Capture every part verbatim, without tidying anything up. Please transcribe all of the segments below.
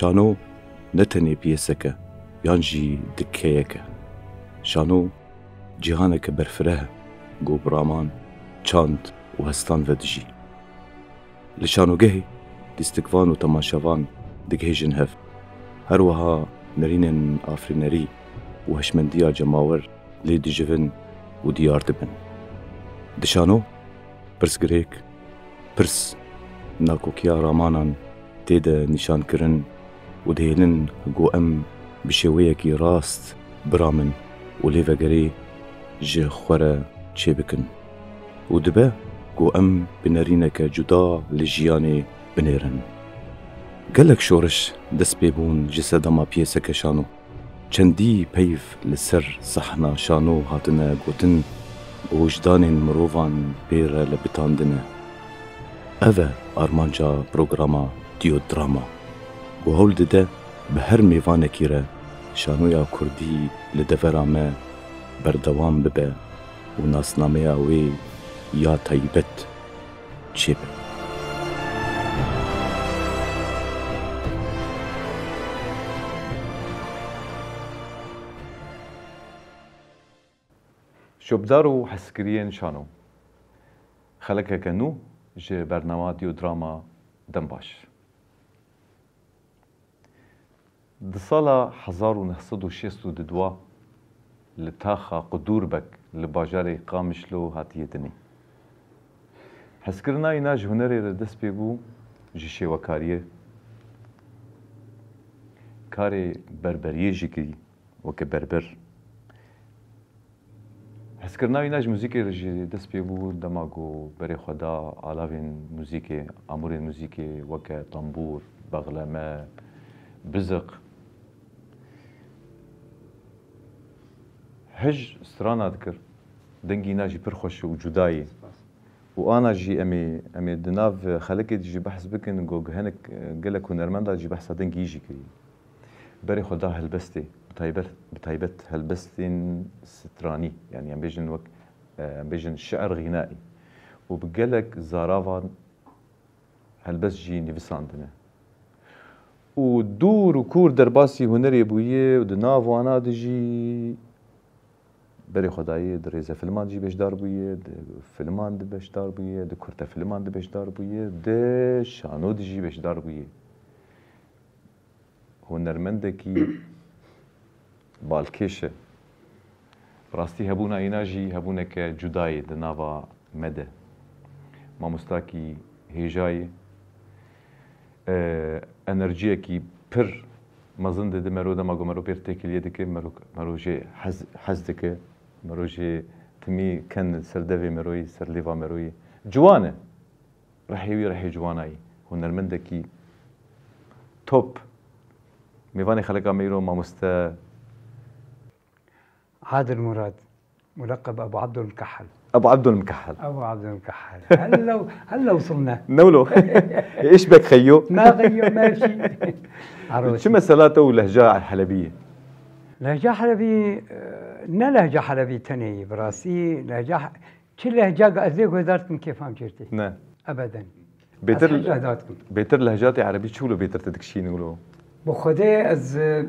Şano ne tenê piyêsek e yan jî dikkeyek e. Şano cîhaneke berfireh e ku bi raman, çand û hestan ve dijî. Li şanogehê lîstikvan û temaşevan digihêjin hev. Her wiha nerînên afirînerî û hişmendiya cemawer lê dijivin û diyar dibin. Di şano pirsgirêk, pirs, nakokiya ramanan tê de nîşankirin û dihêlin ku em bi şêweyekî rast biramin û lêvegerê ji xwe re çêbikin û dibe ku em bi nerîneke cuda li jiyanê binêrin. Gelek şoriş dest pê bûn ji sedema piyêseke şano. Çendî peyv li ser sahna şano hatine gotin, bi wijdanên mirovan pê re lebitandine. Ev e armanca programa Diyodrama, ku hewl dide bi her mêvanekî re şanoya kurdî li devera me berdewam bibe û nasnameya wê ya taybet çêbe. Şopdar û hezkiriyên şano. Xelekeke nû ji bernama Diyodrama, dem baş. Di sala hezar û neh sed û şêst û dua li taxa Qudûrbek li bajarê Qamişlo hatiye dinê. Hezkirina îna ji hunerê re dest pê bû, ji şêwekariyê, karê berberiyê jî kirî, weke berber. Hezkirina wî ne ji muzîkê re jî dest pê bû, dema ku berê xwe da alavên muzîkê, amûrên muzîkê weke tembûr, bexleme, biziq. Hij strana dikir, dengî na jî pir xweş û cuda yê. Û ana jî em ê, em ê di nav xelekê de jî behs bikin, ku hinek gelek hunermenda jî behsa dengî jî kirî. Berê xwe da helbestê, bi taybet, bi taybet helbestên stranî, yanî em bêjin wek, e, em bêjin şi'r xînaî. Û bi gelek zaravan helbest jî nivîsandine. Û dûr û kûr derbasî hunerê bûye û di nav wana de jî berê xwe dayê, di rêzefilman jî beşdar bûye, di filman de beşdar bûye, di kurtefilman de beşdar bûye, di şano de jî beşdar bûye. Hunermendekî balkêş e. Bi rastî hebûna îna jî hebûneke cuda ye di nava me de. Mamostakî hêja ye. E, enerjiyekî pir mezin dide mero, dema ku mero pêr têkiliyê dike, mero, mero jê hez, hez dike, mero jê timî ken ser devê mero yî, ser lêva mero yî. Ciwan e. Rihê wî rihê ciwanayî, hunermendekî top. Mêvanê xeleka me îro mamoste Adil Murad, muleqeb Ebu Abdul Mukahhel. Ebu Abdul Mukahhel. Ebu Abdul Mukahhel. Hella, hella وصلنا. Newlo. Îş bek xeyyo. Ma xeyyo, ma şî. Çi mesela te û lehca helebî ye? Lehca helebî, e, ne lehca helebî tenê ye, bi rastî lehca Çi lehca ez lê guhdar dikim kêfam jê tê. Ne. Ebeden. Bêtir, ez hej eda dikim. Bêtir lehcatê erebî çi wilo bêtir te dikişînî wilo? Bi Xwedê ez, e,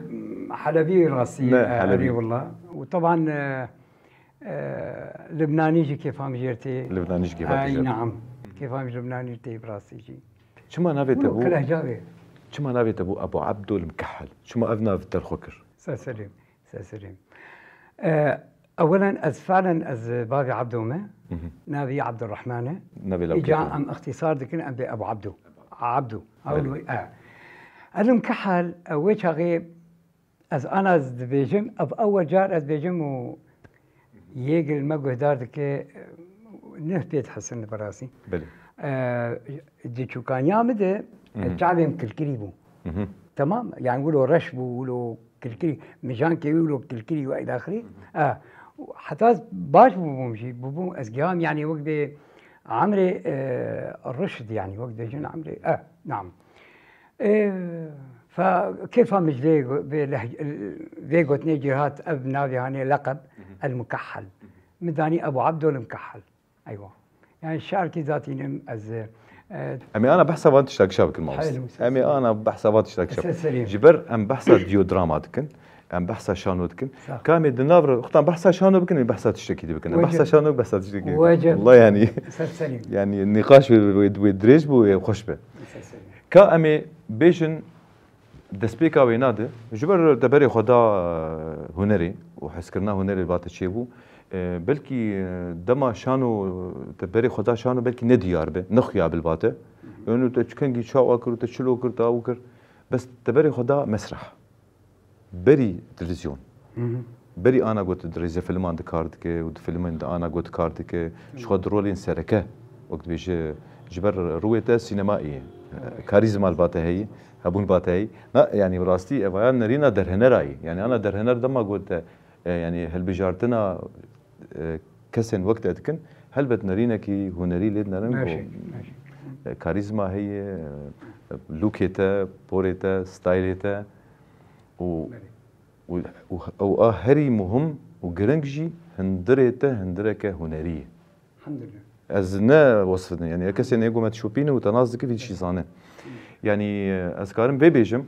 helebî rastî, ne, e, helebî. Erê willa. Û teban, e, e, Libnanî jî kêfam jê tê. Libnanî jî kêfam jê tê. Ay, naam. Kêfam ji Libnanî tê bi rastî jî. Çima navê te bû? Wilo ki lehca bê. Çima navê te bû Ebu Abdul Mukahhel? Çima ev nav te li xwe kir? Ser serê. Seserê. E, ewelen ez felen ez bavê Ebdo me. Mhm. Navê Abdurrahman e. Navê lawkê. Îca em îxtîsar dikin, em bê Ebu Abdo. Abdo. Belê. Abdo, e. Elim Kehel, e, wê çaxê ez ana ez dibêjim, ev ewel car ez bêjim û yê gil me guhdar dike, e, neh pê dihesin bi rastî. Belê. E, di çûkaniya min de, e, Mhm. çavêm kilkirî bû. Mhm. Temam? Yani wilo reş bû, wilo kilkirî, mijankê wî wilo kilkirî û ilaxirî. E, heta ez baş bûbûm jî, bûbûm ez giham, yani wek bê emrê, e, rişd, yani wek dibêjin emrê, e, nam. E, fa, kêfa min ji vê go-, vê leh-, vê gotinê cî hat, ev navê hanê leqeb, El Mukahhel. Min danî Ebu Abdul Mukahhel. Eywa. Yani şi'rkî zatînim ez, e, Em ê ana behsa van tişta gişa bikin, mamoste. Em ê ana behsa van tişta gişa bikin. Ji ber em behsa diyodrama dikin, em behsa şano dikin. Ka em ê di nav re, wexta behsa şano bikin, em ê behsa tiştekî di bikin. Em behsa şano, behsa tiştekî dikin. Wala yanî, yanî nîqaş wê, wê, wê dirêj bû, wê xweş be. Ka em ê bêjin, destpêka wêna de, ji ber te berê xwe da, e, hunerê û hezkirina hunerê li ba te çêbû. E, belkî, e, dema şano, te berê xwe da şano, belkî ne diyar be, ne xuya bi li ba te. Û te çi kengî çawa kir û te çilo kir, te aw kir. Bes te berê xwe da mesreh. Berî televîzyon. Berî ana got di rêzefilman de kar dike û di filmên de ana got kar dike. Ji xwe di rolên sereke, wek dibêje, ji ber rûyê te sînemayî ye. Karîzma li ba te heye, hebûn li ba te heye. Na, yanî bi rastî ev aya nerîna derhenera ye. Yanî ana derhener dema got te, e, yanî hilbijartina, e, kesên wek te dikin, helbet nerînekî hunerî lê dinerin ku, e, karîzma heye, e, lûkê te, porê te, staylê te û, û, û, û a herî muhim û giring jî hundirê te hundireke hunerî ye. Elhamdulillah. Ez ne wesf dikim, yanî kesê nêgo me dişopîne û te nas dike vî dişî zane. Yanî, e, ez karim vê bêjim,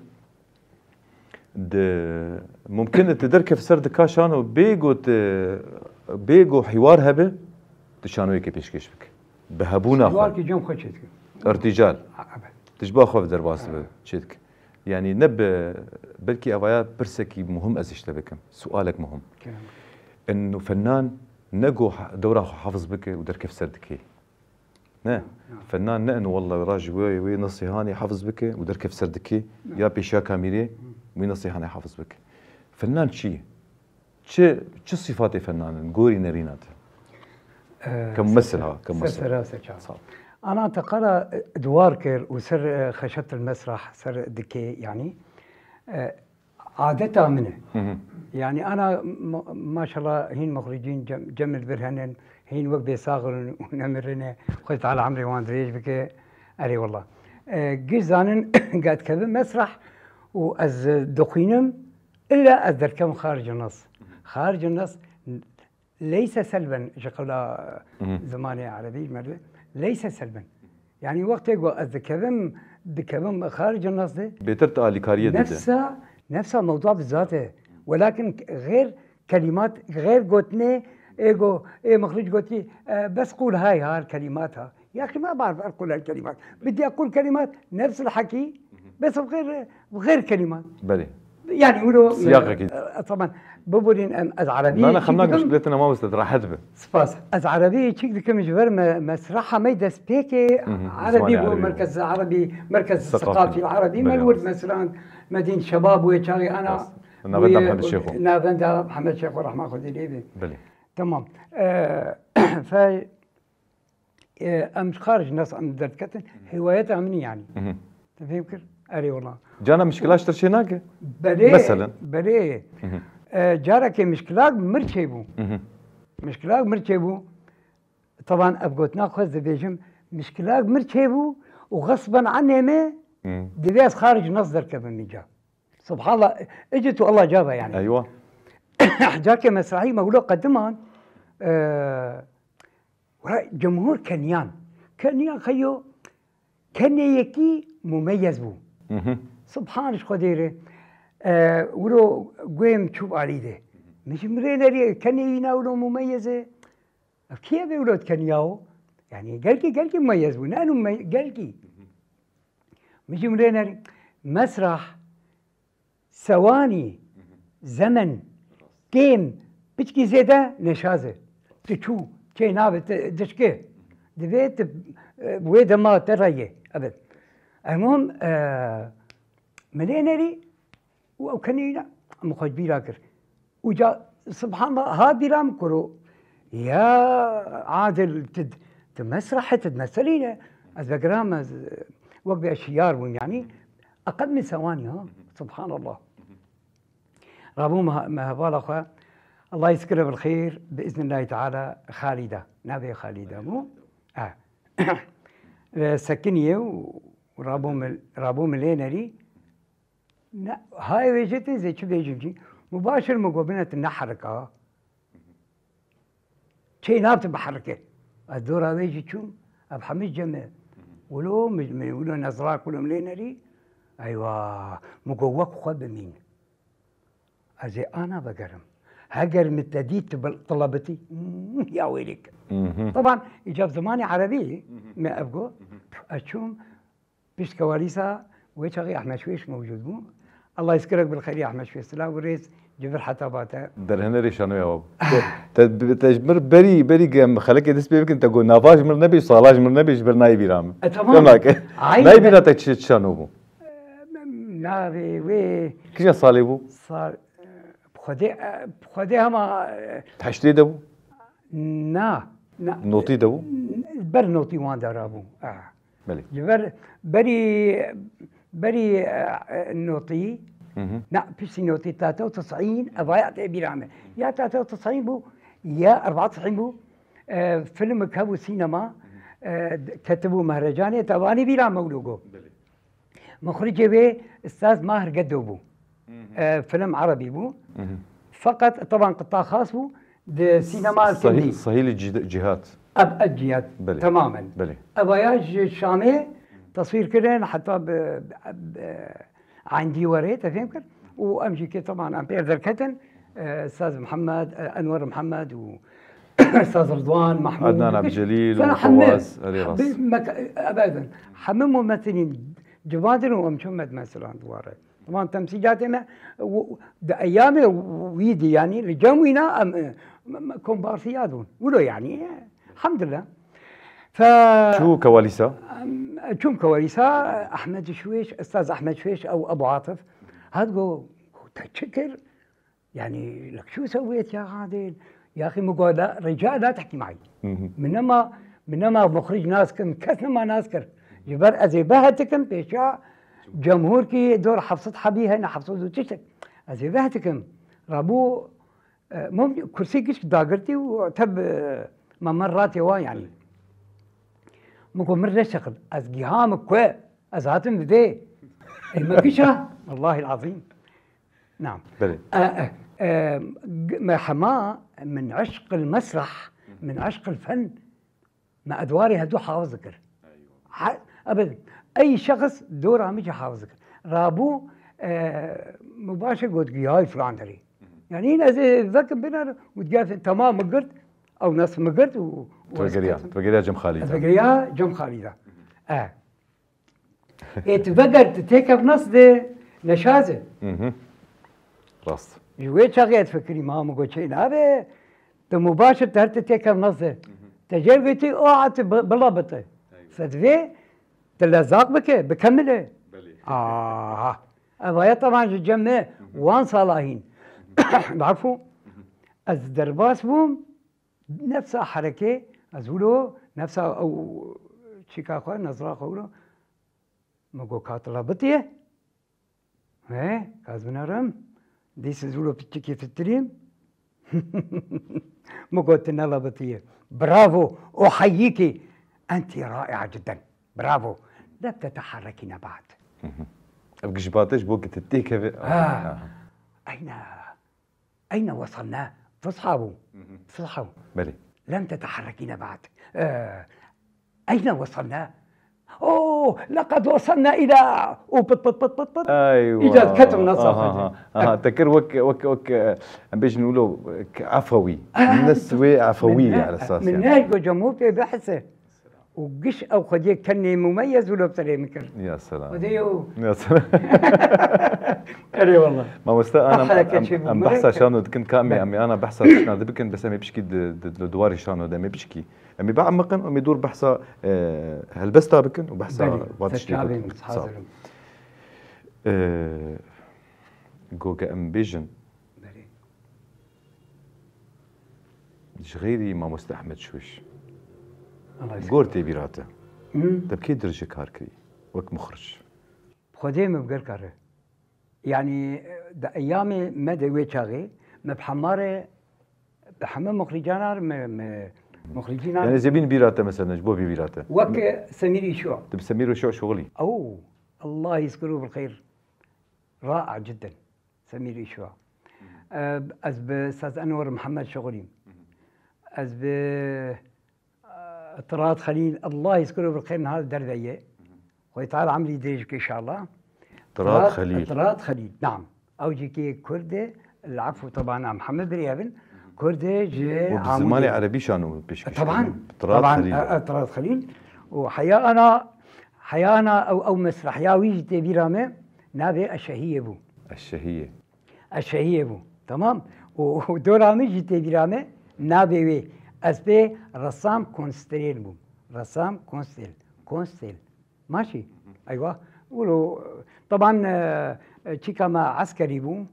Di, mumkin e tu derkev ser di ka şano bê got, bê got hîwar hebe, tu şanoyekê pêşkêş bike. Bi hebûna xwe. Hîwar ki cem xwe çêdike. Îrtîcal. Ha, evet. Tu ji ba xwe ve derbas dibe, çêdike. Yanî ne bi, belkî evaya pirsekî muhim ez ji te bikim. Sualek muhim. Kerem. Eno fenan ne got ha-, dewra xwe hafiz bike û derkev ser dikê. Ne. Ya. Fenan ne eno walla ra ji wê, wê nesîhanê hafiz bike û derkev ser dikê, ya pêşiya kamîrê wê nesîhanê hafiz bike. Fenan çi ye? Çi, çi sîfatê fenan in gorî nerîna te? Ee, kemesel ha, kemesel. Ser sera, ser çav. Sağ ol. Ana te qala, e, diwar kir û ser, e, xeşetil mesrah, ser dikê, yanî, e, adeta min e. Hı hı. Yanî ana ma-, maşallah hîn muxricîn cem, cem li vir henin, hîn wek bê saxir in û nemirine. Xwedê Teala emrê wan dirêj bike. Erê wallah. E, giş zanin, gat kevin mesrah û ez dixwînim, illa ez derkevim xaricin nas. Xaricin nas, leyse selben, ji qewla, hı hı, zimanê erebî, merdê, leyse selben. Yanî wextê ku ez dikevim, dikevim xaricin nas de. Bêtir tu alîkariyê dide. Nefsa, nefsa mewdua bi zat e. Welakin xêr kelimat, xêr gotinê, ê go, ê mixric gotî, e, bes qûl hay har kelimat ha. Ya ki ma bar ver qûl el kelimat. Bidya qûl kelimat, nefs el hakî, bes xêr, xêr kelimat. Belê. Yanî wilo, siyaqekî, e, e, taban, biborîn em, ez erebî. Na, na, xem nake, muşkilê te nema weste, rahet be. Spas. Ez erebî çîk dikim ji ber me, mesraha me destpêkê, hı hı, erebî bû, zimanê erebî bû. Merkez erebî, merkez seqafî erebî, me li wir mesran, me dîn şebab wê çaxê ana. Navenda Mihemed Şêxo. Navenda Mihemed Şêxo, rehma Xwedê lê be. Belê. Tamam. E, fe-, e, em ji xarij nas em derdiketin, hîwayeta min e yanî. Hı hı. Tu fêm kir? Erê wala. Cana mişkila ji te çê nake? Belê, meselen, belê. Hı hı. E, carekê mişkilak mir çêbû. Hı hı. Mişkilak mir çêbû. Taban ev gotina xwe ez dibêjim, mişkilak mir çêbû û xesben anê me, hı, divê ez xarij nas derkevim îca. Subhanallah, ecê tu Allah cava yanî. Eywa. Carkê mesrahî me wilo qediman, e, Wela cumhur keniyan. Keniyan xeyo kenê yekî mumeyez bû. Hı hı. Subhan ji Xwedê re. E, wilo guhê min çû alî de. Min ji mirê nerî kenê wîna wilo mumeyez e. Ev kî ye vê wilo keniya o? Yanî gelkî, gelkî mumeyez bû. Ne eno me-, gelkî. Min ji mirê nerî. Mesrah Sewanî, zemen, kêm, piçkî zêde neşaz e. Tu çû, çê navê te dişke. Divê tu, e, wê dema te re ye. Evet. Emon, e, milênerî û ew kenî ne, em xwe bîra kir. Uca, subhanallah, ha bîra min kuro. Ya Adil, tu, tu mesrahê, tu meselî ne. Ez vegiram, ez, wek bê şiyar bûn, yanî. Eqed min sewanî, ha. Subhanallah. Rabû me, me hevala xwe. Allah yezkire bil xêr, bi iznillahî teala Xalîda. Navê Xalîda bû. Eh. Ve Sekiniyê û rabû me, rabû me lê nerî. Ne, hayê wê jê tê zê çi bêjim jî. Mubaşir min got bine tu neherika. Çê nab tu biherike. Ez dora wê jî çûm, ev hemî cem e. Wilo min, min wilo nezra ku min lê nerî. Eywa, min got wek xwe bimîn. Ez ê ana vegerim. Heger min te dît tu bil-, tilebitî, ya wêlêk. Mhm. Teban, îca bi zimanê erebî me ev got. Ez çûm, pişt kewalîsa wê çaxê Ehmed Şwêş mewcûd bû. Allah yezkirek bil xeyrî Ehmed Şwêş. Silav û rêz ji vir heta bate. Derhenerê şanoya we bû. Te, te, te ji mir berî, berî ge em xelekê dest pê bikin, te got nava ji mir nebê, sala ji mir nebê, ji ber nayê bîra min. E, tamam. Dem nake. Aynen. Nayê bîra te çi, çi şano bû? Navê wê Kîja salê bû? Sal, Xwedê, Xwedê hema, Heştê de bû? Na, na. Notî de bû? Ber notî wan de rabû. Ah. Belê. Ji ber berî, berî, eh, notî, Mhm. na, piştî notî tate û tisîn, evaya tê bîra me. Ya tate û tisîn bû, ya erba tisîn bû. Eh, filmik hebû sînema, eh, ketibû Mehrecanê, tevanî bîra me wilo got. Belê. Muxricê wê Ustaz Mahir Gedo bû. Mhm. E, film erebî bû. Mhm. Feqet, teban, qita xas bû, di sînema Sahî-, Hindî. Sahîlî Cî-, Cîhat. Ev, ev Cîhat. Belê. Temamen. Belê. Evaya ji Şamê teswîr kirin, heta bi, bi, bi Endî werê, te fêm kir. Û em jî ke, teban, em pêr derketin, e, Ustaz Mihemed, e, Enwer Mihemed û Ustaz Ridwan, Mahmûd, Ednan Ebcelîl û Fewaz, erê rast. Bi mek-, ebeden. Hemî mumethilîn civandin û em çûn me dimeselan di ware. Wan temsîlatê me, w-, di eyamê wî dî, yanî li cem wîna em, e, m-, m-, kombarsiyat bûn. Wilo yanî, e, elhamdulillah. Fe- Çû Kewalîsa? Em, çûm Kewalîsa, Ehmed Şwêş, Ustaz Ehmed Şwêş, ew Ebu Atif. Hat go, te çi kir? Yani, lek şû sewêt ya Adil. Ya xî, min got, la, rica la tehkî maî. Mhm. Min nema, min nema muxrîc nas kirin, kes nema nas kir. Ji ber ez ê veh dikim, pêşiya cemhûrkî dor heft sed hebî hene, heft sed û tiştek. Ez ê veh dikim. Rabû, e, mum kursî gişk dagirtî û teb, e, me, me ratê wa yani. Min got, min reşexil, ez giha min ku, ez hatim vê. Ê me kişa, Allahil azîm. Naam. Belê. E, e, e, g-, me hema min eşq el mesrah, min eşq el fen, me edwarê hevdu hafiz dikir. Ha, ebed, ey şexs dora min jî hafiz dikir. Rabû, e, mubaşir got, "Giyayî filan derê." Yani yine ez ê vekim biner û digertin, tamam mi girt, ew nas mi girt û, û Tu ez vegeriya, ketim. Tu vegeriya Cem Xalî Ez de. Vegeriya Cem Xalî de. E. Ê tu veger, tu têkev nas de neşaz e. Mhm. Rast. Ji wê çaxê ez fikirî, ma min got çê nabe, tu mubaşir tu her tu têkev nas de. Mhm. Te jêr gotî, o a tu bi-, bila bite. Eywa. Fe divê tu lezaq bike, bikemile. Belê. Aha. Evaya teban ji cem me Mhm. wan sala hîn. Mhm. Afû. Mhm. Ez derbas bûm. Nefsa herekê, ez wilo, nefsa ew çîka xwe, nezra xwe wilo. Min got, "Ka tu labitiye?" He, ka ez binerim. Dîs ez wilo piçikî fitirîm. Min got, "Tu nelabitiye." Bravo, o heyîkî. Entî raia cidden. Bravo. Lem teteherekî nebat. Hı hı. Ev gişbate ji bo ki tu têkeve. Ha. Aha. Eyna. أين وصلنا؟ Fisha bû. Mhm. Fisha bû. Belê. لم تتحركين بعد. Ee, أين وصلنا؟ أوه، لقد وصلنا إلى، û pit, pit, pit, pit, pit. Eywa. Îca ketim nasıl Aha, yapacağım? Aha, te kir wek, wek, wek, e, em bêjin wilo, wek efewî. Ah, Nes wê efewî min ne, ala esas min yani. Ne go cemû pê behse. Û giş ew xwediyê kenê mumeyez û lobterê min kir. Ya selam. Xwedê yo. Ya selam. Erê wallah. Mamoste, ana, Axa em, keçê em, bû, em bû behsa reke. Şano dikin, ka em ê, Be. Em ê ana behsa tiştna dibikin, bes em ê pişkî di, di, di, di warê şano de, em ê pişkî. Em ê biemiqin, em ê dor behsa, e, helbesta bikin û behsa Belê, van tiştê serçavê bikin. Sağ ol. Hazir im. E, goge em bêjin. Belê. Ji xeyrî Mamoste Ehmed Şûş. Allah Gor tê bîra te. Hı. Te bi kê dirije kar kirî? Wek muxric. Xwedê min bi gir kare. Yani, di eyamê me de wê çaxê, me bi hemare, bi heme muxricana re, me, me, muxricîna Yani zebîn bîra te mesela, ji bo vî bîra te. Wek Semîr Îşo. Tu bi Semîr Îşo şixulî? Ew, Allah yezkiru bil xeyr. Ra'a cidden. Semîr Îşo. Hı hı. E, ez bi Saz Enwer Mihemed şixulîm. Hı hı. Ez bi, e, Tirat Xelîl, Allah yezkuru bil xêr, niha li derve ye. Xwedê Teala emrî dirêj bike inşallah. Tirat Xelîl. Tirat Xelîl, naam. Ew jî kê Kurd e, el-efû, teban, em hemî birê hev in. Kurd e ji Û bi zimanê Amûdê. Erebî şano pêşkêş Teban, kirin. Tirat teban, Xelîl. e, e, Tirat Xelîl. Û heya ana, heya ana ew, ew mesrehiya wî jî tê bîra me, navê Eşehiyê bû. Eşehiyê. Eşehiyê bû. Tamam. Û, û dora min jî tê bîra me, navê wê. Ez pê ressam Konstrêl bûm. Ressam Konstrêl. Konstrêl. Maşî. Eywa. Wilo, teban, e, e, çîka me eskerî bû.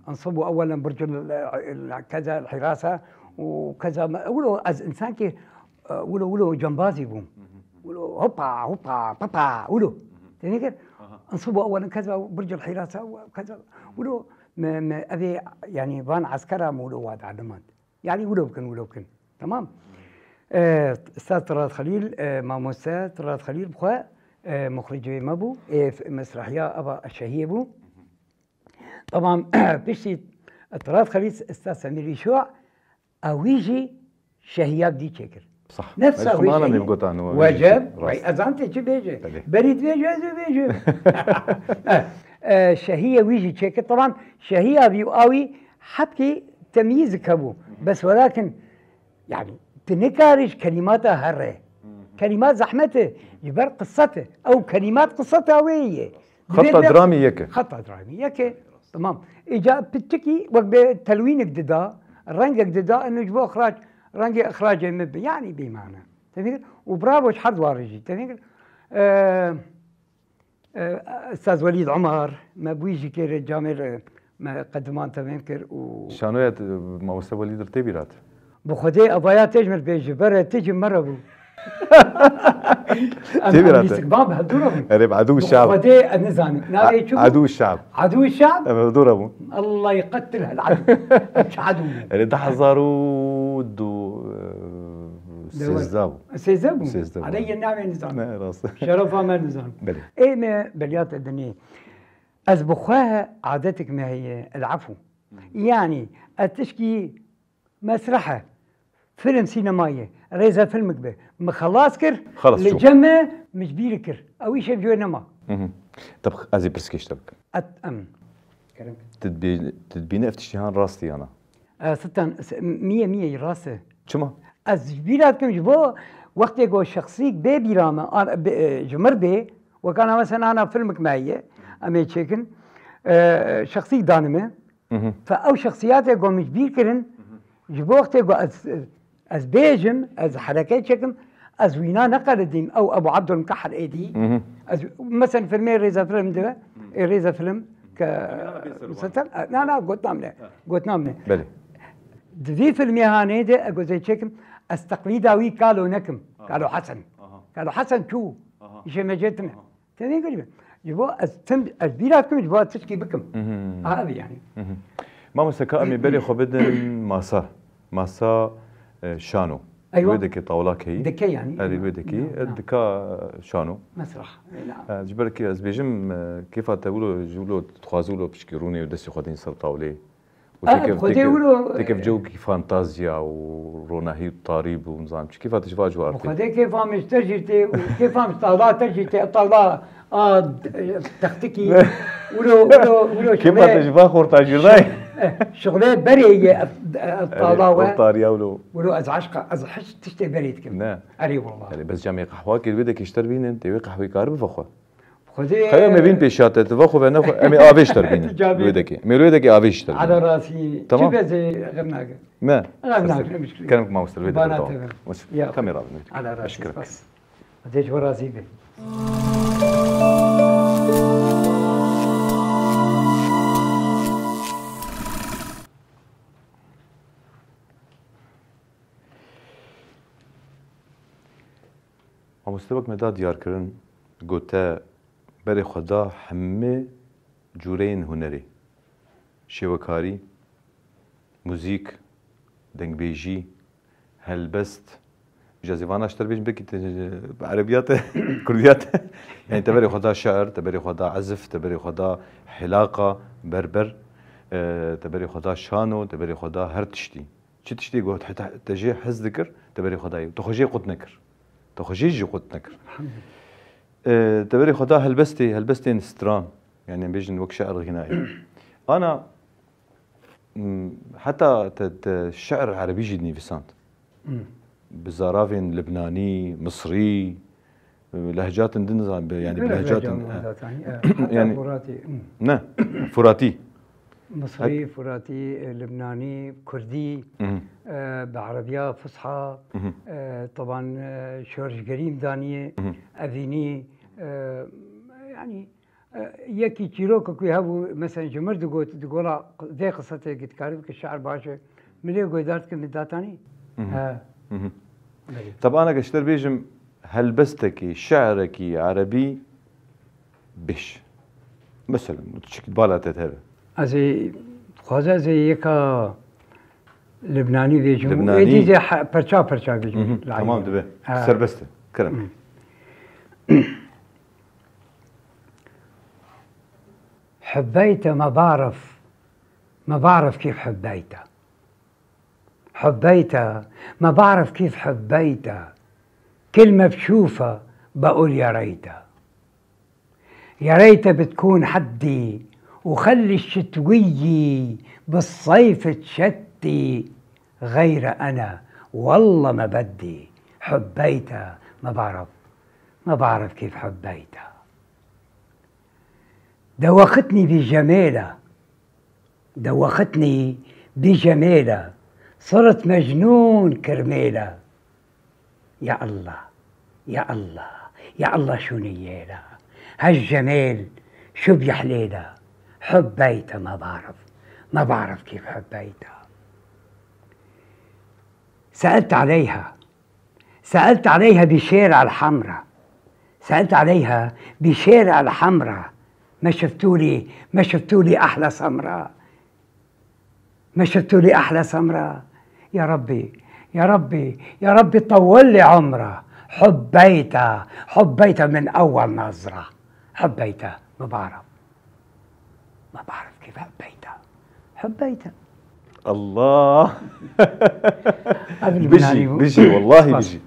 Ensibu ewelen burcul, e, e, keza hirasa û keza me, wilo ez însankê, e, wilo, wilo cembazî bûm. Wilo hopa, hopa, papa, wilo. Têne kir? Ensibu ewelen keza burcul hirasa û keza, wilo me, me evê, yanî van eskera me wilo wa da limand. Yanî wilo bikin, wilo bikin. Tamam? E, Ustaz Tirat Xelîl, e, mamoste Tirat Xelîl bi xwe, e, muxricê me bû. E, f-, mesrahiya eva Eşehiyê bû. Tamam, piştî Tirat Xelîl Ustaz Semîr Îşo, ewî jî şehiya dî çêkir. Sah. Nefsa Ez wê xumana şehî- nêv gotan û Weceb, rast. Bey, ez an tê çi bêje. Belê. Berî dibêje, ez ê bêje. E, e, şehiye wî jî çêkir. Teban şehiya vî û awî hebkî temyîz dikebû. Bes welakin, yani, tu nikarî ji kelîmata here. Kelîmat zehmet e. Ji ber qisset e. Ew kelîmat qisseta wê ye. Xeta Divê dramî yek e. Xeta dramî yek e. Tamam. Îca piçikî wek bi telwînek dida, rengek dida, eno ji bo ixrac, rengê ixracê min bi, yanî bêmane. Tevî kir? Û bravo ji her duwarê jî. Tevî kir? Eee, eee, Ustaz Welîd Omar, me bi wî jî kêrê camêr, me qediman tevîn kir û Şanoya te, mamoste Welîd li tê bîrat. Bi Xwedê evaya te ji min bêje, bere te ji min re bû. Em Tê bîra te. Lîstikban bi hevdû re bûn. Erê, bi edû Bi şab. Xwedê ez nizanim. Navê çi bû? Edû şab. Edû şab? Em hevdû re bûn. Allah yqetil hel edû. Em çi edû bûn? Erê, du hezar û du, e, sêzdeh bû. Sêzdeh bû? Sêzdeh bû. Aleyye navê nizanim. Ne, rast. Şerefa me nizanim. Belê. Ê me beliyate dinê. Ez bi xwe adetek me heye, el-efû. Yanî, ez tişkî Mesreh e. Film sînemayê. Rêze filmik be. Min xelas kir. Xelas, Li çû. Cem me min ji bîr kir. Ew îşev ji wê nema. Mhm. Tab ez ê pirsgêj te bikim. Et em. Kerem. Tu dibê-, tu dibîne ev tiştî han rast e yana? E, sitan, s-, miye miye rast e. Çima? Ez ji bîra dikim ji bo wextê ku şexsîk bê bîra me, an, bê, e, ji mir bê, wekana mesela ana filmik me heye, em ê çêkin. E, şexsîk danime. Mhm. Fe ew şexsiyatê ku min ji bîr kirin, ji bo wextê ku ez, ez bêjim, ez hereke çekim, ez wîna neqelidîm, ew Ebu Abdul Mukahhel êdî. Mhm. Ez, mesela filmê Rêza Film dibe, ê Rêza Film ke, Filmê bê ser û musetel, na, na, gotinam ne, gotinam ne. Belê. Di vî filmê hanê de, ez gozê çekim, ez teqlîda wî kalo nekim, Aha. Kalo Hesen. Aha. Kalo Hesen çû, Aha. Îşê me cê tine. Aha. Tevî kirî be. Ji bo ez tim, ez bîra dikim, ji bo ez tişkî bikim. Mhm. Aha, ev yani. Mhm. Mamoste ka em ê berê xwe bidin masa. Masa, e, şano. Eywa. Wê dekê tawla keyî. Dike yani. Erê wê dekê. Eywa, e, eywa. Dika, e, şano. Mesrah. Eywa. E, ji ber kê ez bêjim, e, kêfa te wilo, ji wilo dixwazi wilo pişkî rûnê û destê xwe dîn ser tawlê. Û Ah, têkev, Xwedê têkev, wilo, têkev cewkî fantazya û ronahî û tarî bû, nizanim çi. Kêfa te ji va ji war tê? Xwedê kêfa min ji te jî tê û kêfa min ji tawla te jî tê. Ev tawla a, textikî, wilo, wilo, wilo Kêfa te şixulê, ji va xorta jî nayê? eh, şixulê berê ye ev, ev Erê, tawla we. Xortariya wilo. Wilo ez eşqa, ez hiç tiştê berê dikim. Ne. Erê wallah. Erê, bes camê qehwa kir, wê de kêşter bînin, tê wê qehwê kar bife xwe. Xwedê Xeya me bîn pêşa te, tu va xwe ve nexwe, em ê avê ji te bînin. Camê. Wê dekê. Em ê wê dekê avê ji te bînin. Ala rasî, Tamam. Çi bezê xem nake. Me. Xem nake, muşkil. Kerem ki mamoste, wê Bana dekê, tawa. Tebe. Mos-, Ya. Kamera bin. Ala rasî, Eşkirek. Spas. Xwedê ji we razî be. Mamoste wek me da diyarkirin, gote berê xwe da hemî cûreyên hunerê, şêwekarî, muzîk, dengbêjî, helbest. Ji ez ê vana ji te re bêjim, belkî te bi erebiya te, kurdiya te. Yani te berê xwe da şiir, te berê xwe da ezif, te berê xwe da hilaqa berber, e, te berê xwe da şano, te berê xwe da her tiştî. Çi tiştê got, heta te jê hez dikir, te berê xwe dayê. Te xwe jê qut nekir. Te xwe jê jî qut nekir. Elhamdulillah. E, te berê xwe da helbestê, helbestên stran. Yani em bêjin wek şi'ir xînayê. Ana, m, heta te, te şi'ir erebî jî dinivîsand. Hmm. Bi zaravên Libnanî, Misrî, e, lehcatin din zan-, bi, yani bi Gelek lehcatin, lehcan e. Zaten, e, heta Yani Furatî, hmm. Ne, Furatî. Misrî, Furatî, e, Libnanî, Kurdî, Mhm. e, bi Erebiya Fusha, Mhm. e, taban, e, şorşgerî daniye, Mhm. Evînî, e, yani, e, yekî çîrokek wî hebû, mesela ji mir digot, digola vê qisete dikare bike şi'ir baş e. Min lê guhdar dikin min datanî. Mhm. He. Mhm. Belê. Taban, eger ji te bêjim, helbestekî, şi'rekî erebî bêj. Mesela, çik bala te hebe. Ez ê, dixwaze ez ê yeka Libnanî bêjim. Libnanî. Êdî zê he-, perça perça bêjim. Mhm, layî. Tamam, dibe. Ha. Serbest e. Kerem. Mhm. حبيت ما بعرف، ما بعرف كيف حبيت. حبيت، ما بعرف كيف حبيت. كلمة بشوفها بقول يا ريت. يا ريت بتكون حدي، وخلي الشتوية بالصيف تشتي. غير أنا والله ما بدي. حبيت، ما بعرف، ما بعرف كيف حبيت. دوختني بجمالها، دوختني بجمالها، صرت مجنون كرمالها. يا الله، يا الله، يا الله شو نيالها، هالجمال شو بيحلالها، حبيتها ما بعرف، ما بعرف كيف حبيتها. سألت عليها، سألت عليها بشارع الحمرا، سألت عليها بشارع الحمرا، ما شفتولي، ما شفتولي أحلى سمرا، ما شفتولي أحلى سمرا. يا ربي، يا ربي، يا ربي طول لي عمرها. حبيتها، حبيتها من أول نظرة، حبيتها، ما بعرف. ما بعرف كيف حبيتها. حبيتها. الله. Ev li Bijî, Binanî bû. Bijî, wellahî Bas. Bijî.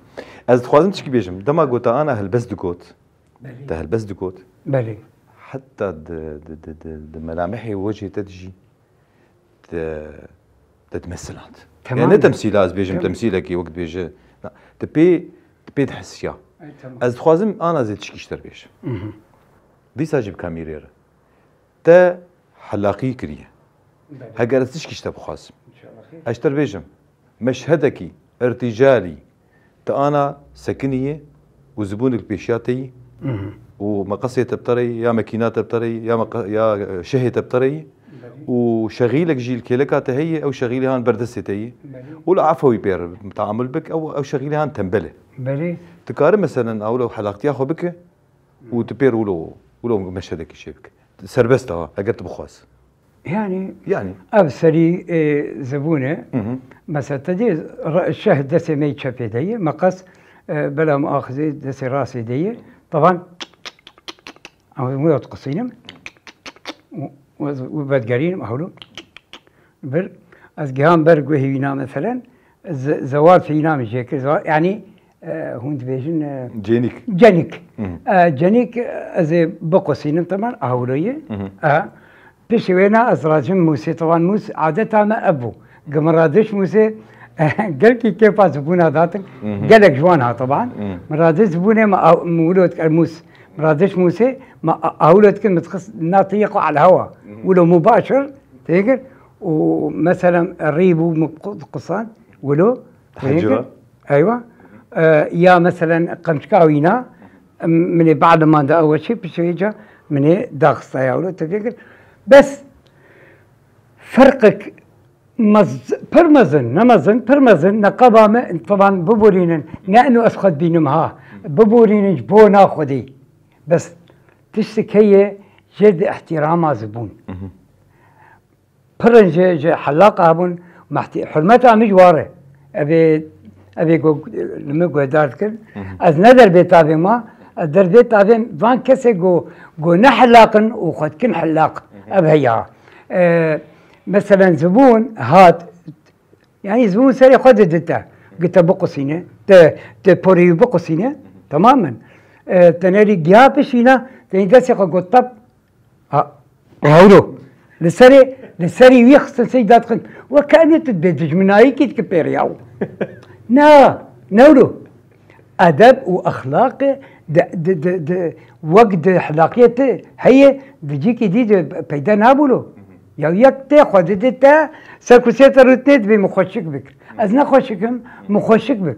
Ez dixwazim tişkî bêjim. Dema gota ana helbest digot. Belê. Te helbest digot. Belê. Heta di, di, di, di, di melamehê wecihê te dijî. Te, te dimesiland. Tamam. Yani ne temsîla ez bêjim, Tamam. temsîlekî wek dibêje. Na, te pê, te pê dihisiya. Ay, tamam. Ez dixwazim ana zê tişkî ji te bêjim. Mhm. Dîsa jî bi kamîrê re. Te helaqî kiriye. Belê. Heger ez tişkî ji te bixwazim. İnşallah xêr. Ez ji te bêjim, meşhedekî, irtîcalî, te ana sekinî yê û zibûnek li pêşiya te yî Mhm. û meqesê te bi te re yî, ya mekîna te bi te re yî, ya meqe-, ya, e, şehê te bi te re yî Belê. û şexîlek jî li kêleka te heye, ew şexîlê han ber destê te yî Belê. û li efewî pê re teamul bik, ew, ew şexîlê han tembel e. Belê. Dikare meselen ewle helaqtiya xwe bike û tu pê re wilo, wilo meşhedekî çê bike. Serbest e ha, eger tu bixwaz. Yani, Yani. ev serî, e, zibûn e. Hı hı. Mesela te dî re-, şeh destê me yê çepê de ye, meqes, e, bela muaxizê destê rastê de ye. Taban, ew wê qisînim. Û, û ez, û vedigerînim, hewlo. Bir, ez gihan ber guhê wîna, meselen, ze-, zewal fîna min jê kir. Zewal, yani, e, hûn dibêjin, e, Cênîk. Cênîk. Hı hı. E, cênîk, e, ez ê biqusînim, teman, ahûroyê. Hı hı. E, piştî wêna ez racim Mûsê, teman Mûs, adeta me ev bû. Gi min radiş Mûsê, gelkî kêfa zibûna datin. Hı hı. Gelek ji wan ha, teman. Hı. Min radiş zibûnê me, a-, min wilo dikir Mûs. Min radiş Mûsê, me a-, ahûlo dikin, min dixist na tiyê xwe ala hewa. Hı hı. Wilo mubaşir, têkir. Û, meselen, rî bû min qu-, qusand, wilo. Hecira. Eywa. E, ya meselen qemçka wîna, em, min ê bad manda ew çi piştî ca min ê daxista ya wilo tevî kir. Bes ferqek mez-, pir mezin, ne mezin, pir mezin, neqeba me, teban biborînin, ne eno ez xwe dibînim ha, biborînin ji bona Xwedê. Bes tiştek heye jê di îhtîrama zibûn. Mhm. Pirin ji, ji helaqa hebûn, mehtî-, hurmeta min ji war e. Evê, evê ku li min guhdar dikir. Hı hı. Ez ne derbê tavê ma, ez derbê tavê van kesê ku, ku ne helaq in û xwe dikin helaq. Hı hı. Ev heya. E, meselen zibûn hat, Yani zibûn serê xwe didite. Gite biqusîne, te, te porê wî biqusîne, tamamen. E, te nerî giha bişîna, te destê xwe got tap, ha, hewro. Li serê, li serê wî xistin sey dadxin. Weke enê tu dibê dijminayîkî dikî pêrê yaw. Na, newro. Edeb û exlaqê di, di, di, di, wek di exlaqiyê tu heye, di cîkî dî de peyda nabûlo. Ya yek tê xwe didê te, ser kursiyê te rûtinê dibê min xweşik bik. Ez ne xweşik im, min xweşik bik.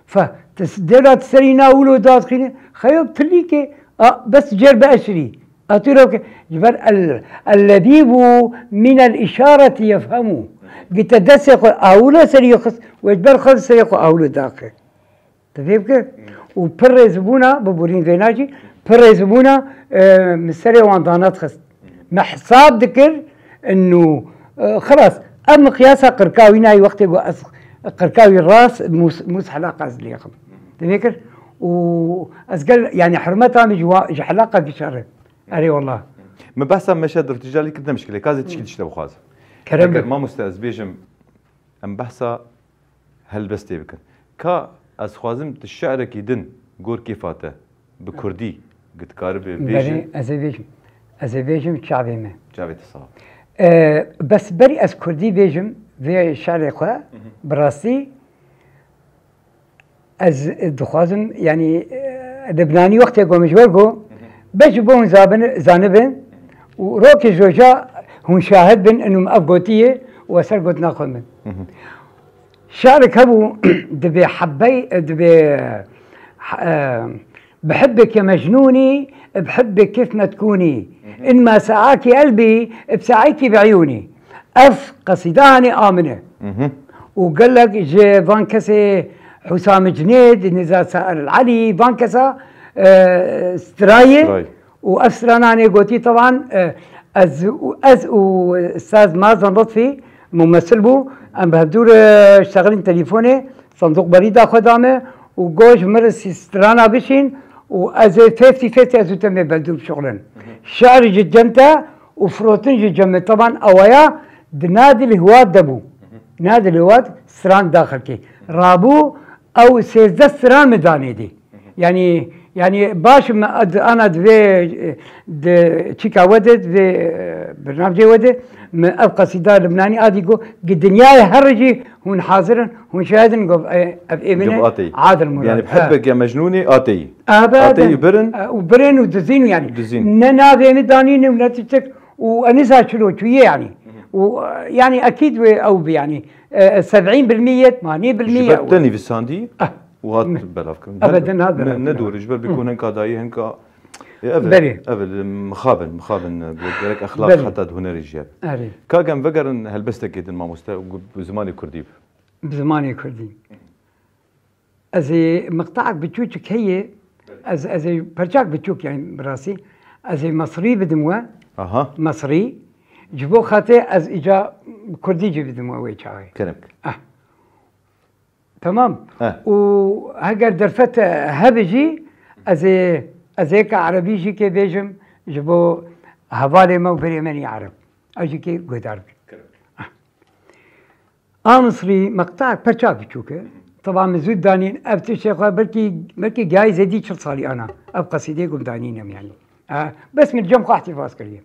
Fe, tu s-, dêra tu serî na wilo dadxînî, xeyo tilîkê, a, bes cêr bi eşirî. A tu ro ke, ji ber el, el-lebîbu minel işareti yefhemu. Gite destê xwe awilo serî xist, we ji ber xwe serê xwe awilo daxi. Tu fêm kir? Û pirrê zibûna, biborîn vêna jî, pirrê zibûna, e, min serê wan dana dixist. Me hesab dikir, inu, e, xilas, ev miqyasa qirka wî nayê wextê ku ez qirka wî rast, mûs, mûs helaqa ez lêxim. Tu fêm kir? Û ez gel, yani hurmeta min ji wa, ji helaqa gişere. Erê wallah. Min behsa meşed irtîcalî kir, ne mişkilê, ka ez ê tişkî tişte bixwazim. Kerem Eger be. Mamoste ez bêjim, em behsa helbestê bikin. Ka ez xwazim tu şi'rekî din gor kêfa te bi kurdî gitkaribê Berê bêjin. ez ê bêjim. Ez ê bêjim çavê me. Çavê te sax. E, bes berî ez kurdî bêjim vê şi'rê xwe, bi rastî ez dixwazim, yani, e, Libnanî wextê ku min ji we got, bes ji bo hûn zabin-, zanibin û rokê ji roja hûn şahid bin, inu min ev gotiye û ez ser gotina xwe bin. Şi'rek hebû, dibê hebbey, dibê, e, bi hibbeke mecnûnî, bi hibbê kêf me dikunî. In ma saakî elbî, bi saekî bi eyûnî. Ev qesîda hanê a min e. Û gelek ji van kesê Husam Cinêd, Nizar Sair El Elî, van kesa, e, strayê. Stray. Û ev strananê gotî, teban, e, ez û, ez û Ustaz Mazan Lutfî mumesil bû. Em bi hevdû re şexilîn telîfonê, sanduq berî da xwe da me û got, ji min re sî strana bişîn û ez ê fifty fifty ez û te mê bendû bişuxulin. Şi'rî ji cem te û firotin ji cem min. Teban ewaya di Nadil Hiwat de bû. Nadil Hiwat stran da xelkê. Rabû ew sêzdeh stran min danê dî. Yani, yani baş me ad-, ana divê, e, di çîka we de, divê, e, bernamcê we de, me ev qesîda Libnanî adî got, gi dinyayê her jî hûn hazir in, hûn şahid in, got, e, ev ê min e, Adil Murad. Yani bi hibbeke mecnûnê ateyî. Ateyî birin. E, û birin û dizîn yani. Dizîn. Ne navê min danîne û ne tiştek û enîsa çilo çûye yani. Û, e, yani ekîd wê ew bi yani. E, seb'în bil mîye, manî bil mîye. Ji ber te nivîsandî. Ah. û hat belavkirin. Ebeden hat belavkirin. Ne, ne dûr, ji ber bî ku hinka dayî, hinka, e, ev e, Belê. Ev e, mixabin, mixabin, e, gerek exlaq Belê. Heta di hunerê jî hebe. Erê. Ka em vegerin helbestekê din mamoste, û bi zimanê kurdî bi. Bi zimanê kurdî. Ez ê miqtaek biçûçik heye, ez, ez ê perçak biçûk, yani bi rastî, ez ê mesrî bidim we. Aha. Mesrî. Ji bo xatirê ez îca kurdî jî bidim we wê çaxê. Kerem. Ah. Tamam. He. Û heger derfet hebe jî, ez ê, ez ê ka erebî jî kê bêjim, ji bo hevalê me û birê me nî ereb. Ew jî kê guhdar bikin. Kerem. Ah. A Misrî meqta perçak biçûk e. Teban min zû danîn, ev tiştê xwe belkî, belkî gihayî zêdî çil salî ana. Ev qesîdê gum danînim yani. Ah, bes min cem xwe îhtîfaz kiriye.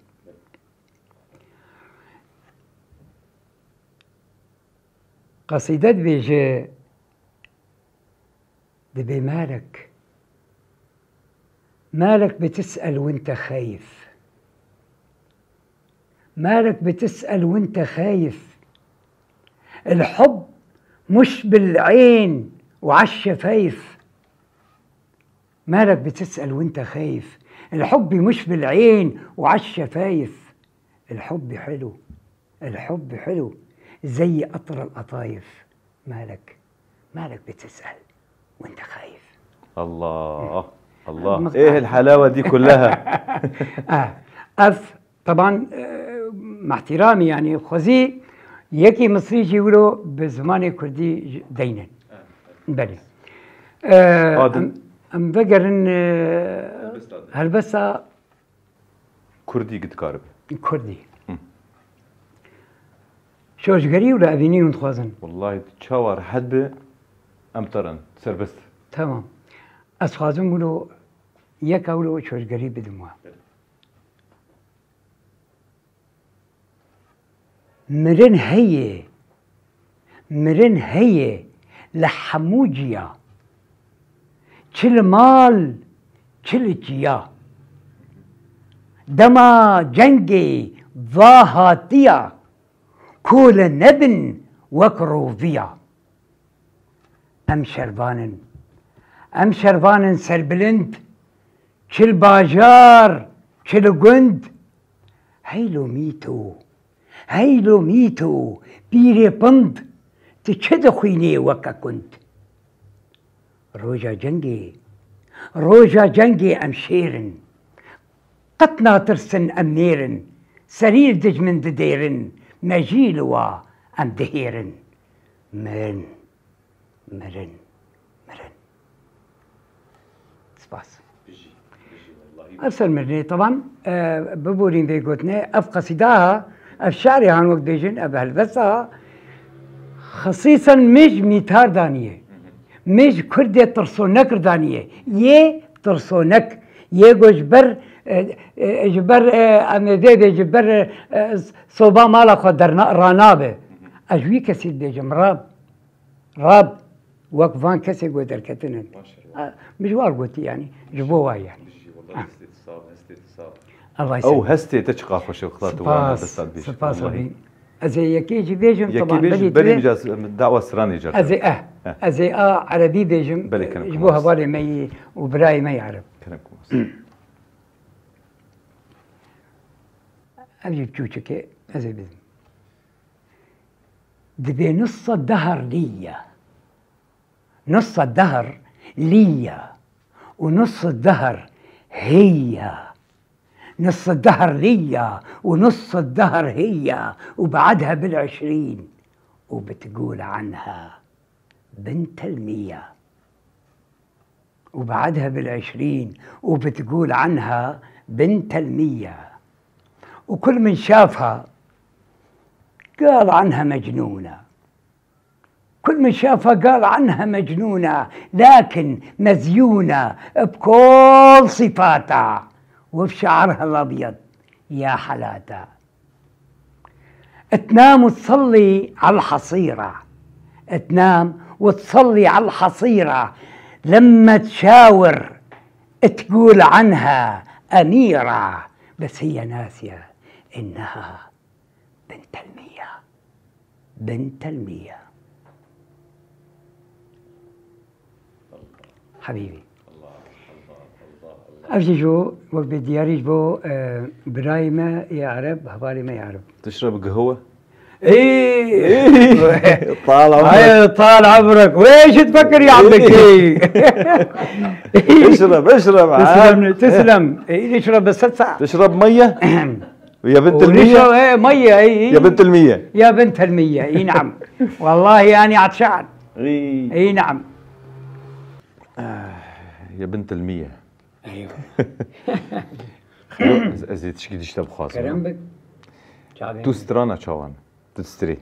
Qesîde dibêje, dibê malek. مالك بتسأل وانت خايف؟ مالك بتسأل وانت خايف؟ الحب مش بالعين وعالشفايف. مالك بتسأل وانت خايف؟ الحب مش بالعين وعالشفايف. الحب حلو. الحب حلو زي قطر القطايف. مالك، مالك بتسأل وانت خايف؟ الله، الله. المقطع. ايه الحلاوة دي كلها؟ آه. Ev, teban, e, mehtiramî, yani xwezî yekî Misrî jî wilo bi zimanê kurdî jî deynin. Belê. E, Adil. Em, em vegerin, e, Helbesta. Helbesta Kurdî gitkarib. Kurdî. Hı. Çoşgerî û li evînî hûn dixwazin? Wellahî tu çawa rehet bi, em te re in, serbest. Tamam. Ez xwazim wilo yeka wilo çoşgerî bidim we. Mirin heye, mirin heye li hemû ciya. Çi li mal, çi li çiya. Dema cengê va hatiya, kole nebin wek roviya. Em şervan in, em şervan in serbilind, çi li bajar, çi li gund. Hey lo mîto, hey lo mîto, pîrê pind, tu çi dixwînê weke kund? Roja cengê, roja cengê em şêr in. Qet natirsin em nêr in. Serî li dijmin didêrin. Me jî li wa em dihêrin. Mirin, mirin, mirin. Spas. Ev ser mirinê, tevan, e, biborîn vê gotinê. Ev qesîda ha, ev şerê han wek bêjin, ev helbesta ha. Xisîsen mij mîtar daniye. Mij kurdê tirsonek daniye. Yê tirsonek. Yê ku ji ber, e, e, ji ber, e, em ê vê vê ji ber, e, soba mala xwe derna-, ranabe. Ez ji wî kesî dibêjim, Rab. Rab, wek van kesê ku derketinin. Maşallah. A, min ji war gotî, yanî, ji bo wa, yanî. Bijî, wallahî, ha, hestê tu sax, hestê tu sax. Allah. Ew hestê te çiqas xweş e, xila tu wana desta dibêjî. Spas, spas, wallahî. Abi. Ez ê yekê jî bêjim, yekê taban, bêjî, belê belê tu vê, min ca, dawet stranê ca. Ez ê, eh, eh, ez ê a erebî bêjim, belê, kerem ji bo hevalê me yî û birayê me yî ereb. Kerem. Ev jî çûçikê, ez ê bêjim. Dibê nisa dehr lî ye. Nisa dehr lî ye. Û nisa dehr hî ye. Nisa dehr lî ye. Û nisa dehr hî ye. وبعدها بالعشرين وبتقول عنها بنت المية. وبعدها بالعشرين وبتقول عنها بنت المية. وكل من شافها قال عنها مجنونة. كل من شافها قال عنها مجنونة، لكن مزيونة بكل صفاتها، وبشعرها الأبيض يا حلاته. تنام وتصلي على الحصيرة، تنام وتصلي على الحصيرة، لما تشاور تقول عنها أميرة، بس هي ناسية إنها بنت المية، بنت المية. حبيبي. Ev jî ji bo, wek bê diyarî ji bo, e, birayê me yê Ereb, hevalê me yê Ereb. Tişre bi giho we? Ey! Tal emrek. Ay, tal emrek. Wê jî tfekir ya bikî. Eşreb, eşreb, ha? Teslem, teslem. Ey, eşreb bi set saet. Tişre bi meye? Ya bint el meye? Eşreb, e, meye, ey, ey. Ya bint el meye? Ya bint el meye, ey, naam. Wallahi, yani, atşan. Ey. Ey, naam. Ah, ya bint el meye. Eywa. Ez, ez ê tişkî dişte bixwazim. Kerem bik. Çavên. Tu strana çawan? Tu distrî.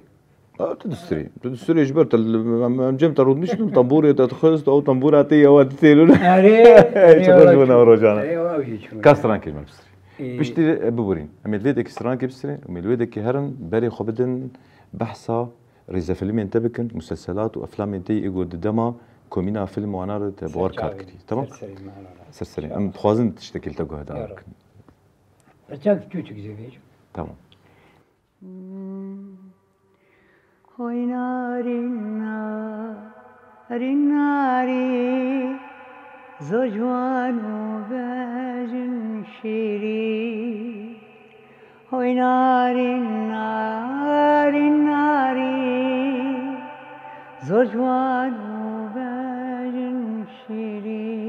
Ha, tu distrî. Tu distrî ji ber te, em, em cem te rûdiniştin, tambûrê te dixist, ew tambûra tê ya we ditêlûn. Erê, erê, çi xweş bûn ew rojane. Erê, ew jî çûn. Ka strankê me bistrî. Ee, piştî, e, biborîn. Em ê li vê dekî strankê bistrîn, em ê li vê dekî herin, berê xwe bidin behsa rêzefîlmên te bikin, muselselat û eflamên te yê êgo di dema komîna fîlm wana re te bi war kar kirî. Tamam? Ser serê me, Allah razı olsun. Ser serê. Em dixwazin tiştekî li te guhedar bikin. Pirçak çûçik jê bêjim. Tamam. Hoy narîn, narîn, narî, zor ciwan û bejin şîrî. Hoy narîn, narîn, narî, zor ciwan û bejin şîrî.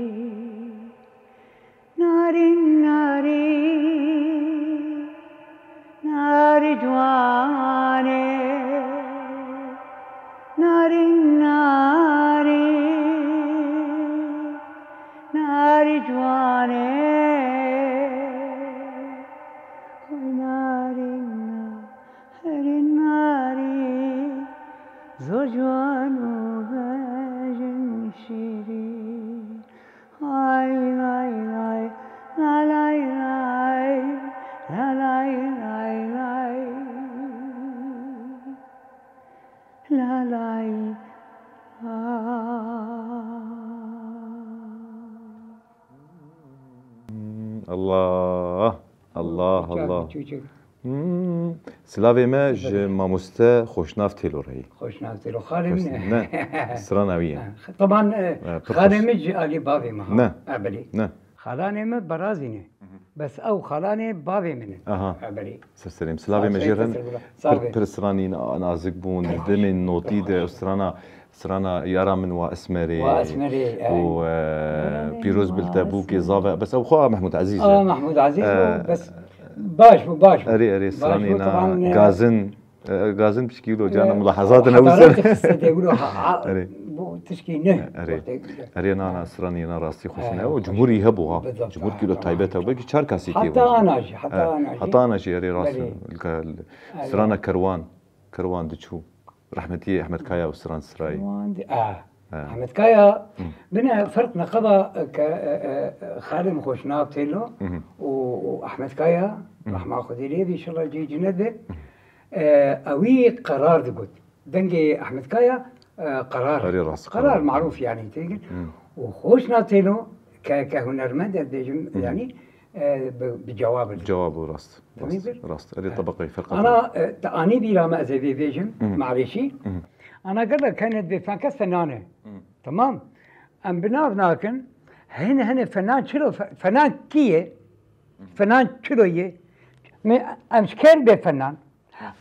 Narîn, narî, narî ciwanê. Narîn, narî, narî ciwanê. Hoy narîn, narîn, narî. Zor ciwan û bejin şîrîn. Hay lay lay, la lay lay, la lay lay lay, la lay lay. Allah, Allah, Allah. Hmm. Silavê me ji mamoste Xweşnav Têlo re yî. Xweşnav Têlo. Xalê min e. Ne. Strana wî ye. Teban, e, xalê min ji alî bavê min ha. Ne. Ebelî. Ne. Xalanê min Berazî ne. Bes ew xalanê bavê min in. Aha. Ebelî. Serserê min. Silavê me jê re. Pir, pir stranî nazik bûn. Demên notî de strana Strana yara min wa Esmerê. Wa Esmerê, ey. Û, e, Pîroz bil te bûkê zave. Bes ew xwe Mehmûd Ezîz e. A, Mehmûd Ezîz bû, bes baş bû, baş bû. Erê, erê, stranî na gazin, e, gazin pişkî lo cana mulahazat ne wisa. Erê. Bu tişkî ne. Erê. Erê, na, na, stranî na rastî xweş ne. O cumhurî hebû ha. Cumhur kî lo taybet hebû. Belkî çar kasî tê. Heta ana jî, heta ana jî. Heta ana jî, erê, rast. Strana Kerwan. Kerwan diçû. Rehmetî Ehmed Kaya û Siran Sirayî. Wan di-, ah. He. Ehmed Kaya, bine ferq neqeba ke, e, e, xalê min Xweşnav Têlo û, û Ehmed Kaya, rehma Xwedê lê be, inşallah cihê cinet be. E, ewî qerar digot. Dengê Ehmed Kaya, e, qerar. Erê rast, qerar, qerar. Marûf yani, têgir. Û Xweşnav Têlo ke, ke hunermend ez bêjim, yani, e, bi, bi cewab. Cewab û rast. Rast, rast. Erê tebeqeyê ferqa. Ana, e, te anî bîra me ez ê vê bêjim, mareşî. Ana gelek hene dibê fenkes fenan e. Tamam. Em bi nav nakin, hene hene fenan çilo, fe-, fenan kî ye? Fenan çilo ye? Me, em ji ker bê fenan?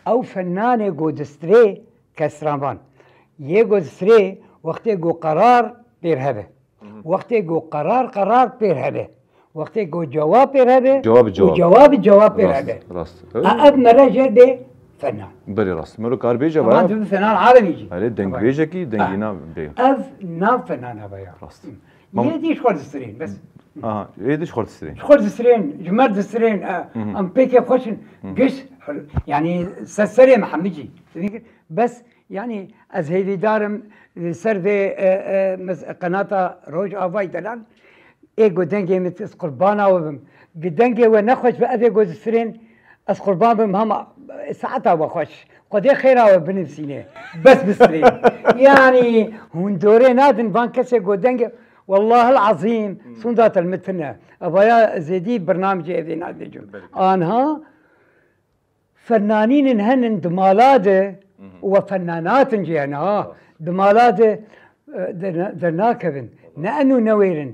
Ew fenanê go distrê kesranvan. Yê go distrê wextê go qerar pêr hebe. Wextê ku qerar qerar pêr hebe. Wextê ku cewab pêr hebe. Cewab û cewab. Cewab cewab pêr hebe. Rast. A, ev mere jê bê fenan. Berê rast. Mero kar bêje. Tamam, vaya. Tu fenan alemî jî. Erê, dengbêjekî, dengî na bê. Ev nav fenan hebe ya. Rast. Yê dî ji xwe distirên, bes. Aha, yê dî ji xwe distirên. Ji xwe distirên, ji me distirên, e, em pêkê xweş in. Giş, yani, se-, serê me hemî jî. Bes, Yanî ez hêvîdar im li ser vê, e, e, mes-, qenata Rojavayî delal, ê ku dengê min, ez qurbana we bim. Bi dengê we nexweş be, ev ê ku distirên, ez qurban bim, hema, e, saeta we xweş. Xwedê xêra we binivîsîne. Bes bistirên. Yanî hûn dorê nadin van kesê ku dengê, wellahil azîm, sûnda te li min tune. Evaya zêdî bernamecê evê nadibêjim. Anha, Fennanînin henin di mala de û we fennanatin jî hene ha. Di mala de, e, de, dernakevin. Ne eno newêrin.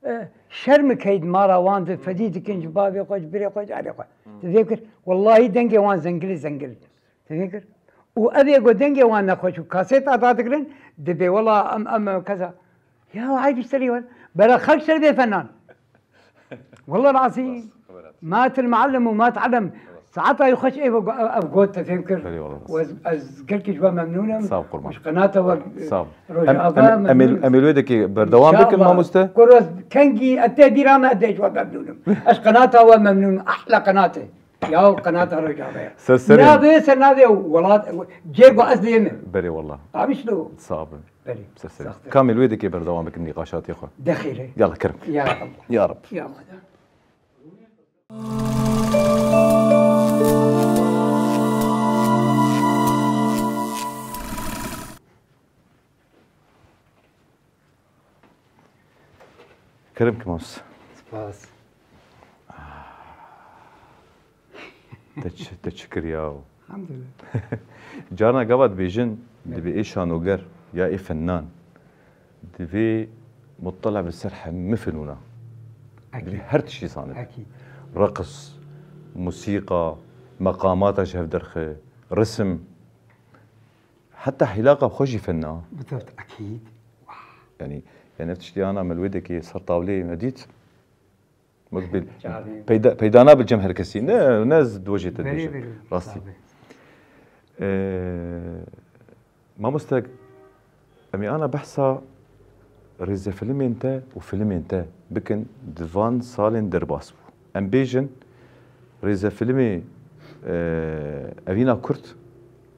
E, şerm key di mala wan de fedî dikin ji bavê xwe, ji birê xwe, ji erê xwe. Tu vê kir, wellahî dengê wan zengilî zengil. Tu vê kir. Û ev ê ku dengê wan nexweş û kasêta dadigirin, dibê wela em, em, em keza. Ya eyb ji te lê wer. Bera xelk ser bê fenan. Wallah lazî. Rast, xeber hat. Ma til muallim û ma te'ellem. Rast. Saeta xweş ev, ev got te fêm kir. Belê, wallah rast. Û ez, ez gelkî ji we memnûn im. Sağ ol, qurban. Ji qenata we Sağ ol. Rojava Em, em, em, memnûn im. Em ê wê dekê berdewam bikin, mamoste? Kuro kengî etê bîra me, ez dê ji we memnûn im. Ez qenata we memnûn im. Ahla qenat e. Ya qenata Rojava ye. Ser serê. Ya vê ser navê welat, cê ku ez dê me. Belê, wallah. Qamişlo. Sağ bin. Belê. Ser serê. Saxtir. Kamil wê dekê berdewam bikin nîqaşatê xwe. De xêre. Yalla kerem. Ya Rab. Ya Rab. Ya Rab. Kerem ki mas. Spas. Te çi, te çi kiriya? Elhamdülillah. Carna gava dibêjin, divê ê şanoger ya ê fennan, divê muttala bi ser hemî fenûna. Divê her tiştî zanibê. Ekîd. Reqs, musîqa, meqamata ji hev derxe, risim, heta hîlaqa xwe jî fenna. Bi tabt, ekîd. Wah. Yanî, yanî ev tiştî ana me li wê dekê ser tawleyê me dît. Wek bil-, Çavê. Peyda, peyda nabe cem her kesî. Ne, ne ez dojê te Berê, dibêjim. Berê. Rastî. Tabii. Ee, mamoste, em ê ana behsa rêzefilmên te û filmên te bikin di van salên derbas bû. Em bêjin rêzefilmê, ee, Evîna Kurt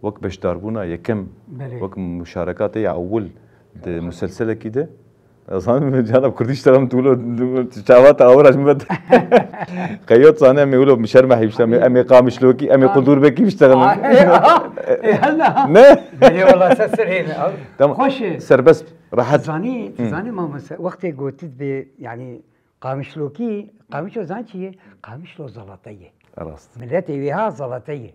wek beşdarbûna yekem, Belê. wek muşarekatê ya ewil di muselselekî de. Ez zanim cana Kurdî ji te re min tu wilo çava te awira ji min ve qeyot zane em ê wilo şermehî bişte, em ê, em ê qamişlokî, em ê Ay. qudûrbekî bişte. Ay, ay, ay, hela. Ne? Belê, wala, ser serê ne, abi. Tamam. Xweş e. Serbest, rehet. Zanî, tu Hı. zanî mamoste, wextê gotit bê, yani, Qamişlokî, Qamişlo zan çi ye? Qamişlo zalata ye. Rast. Miletê wê ha zalata ye.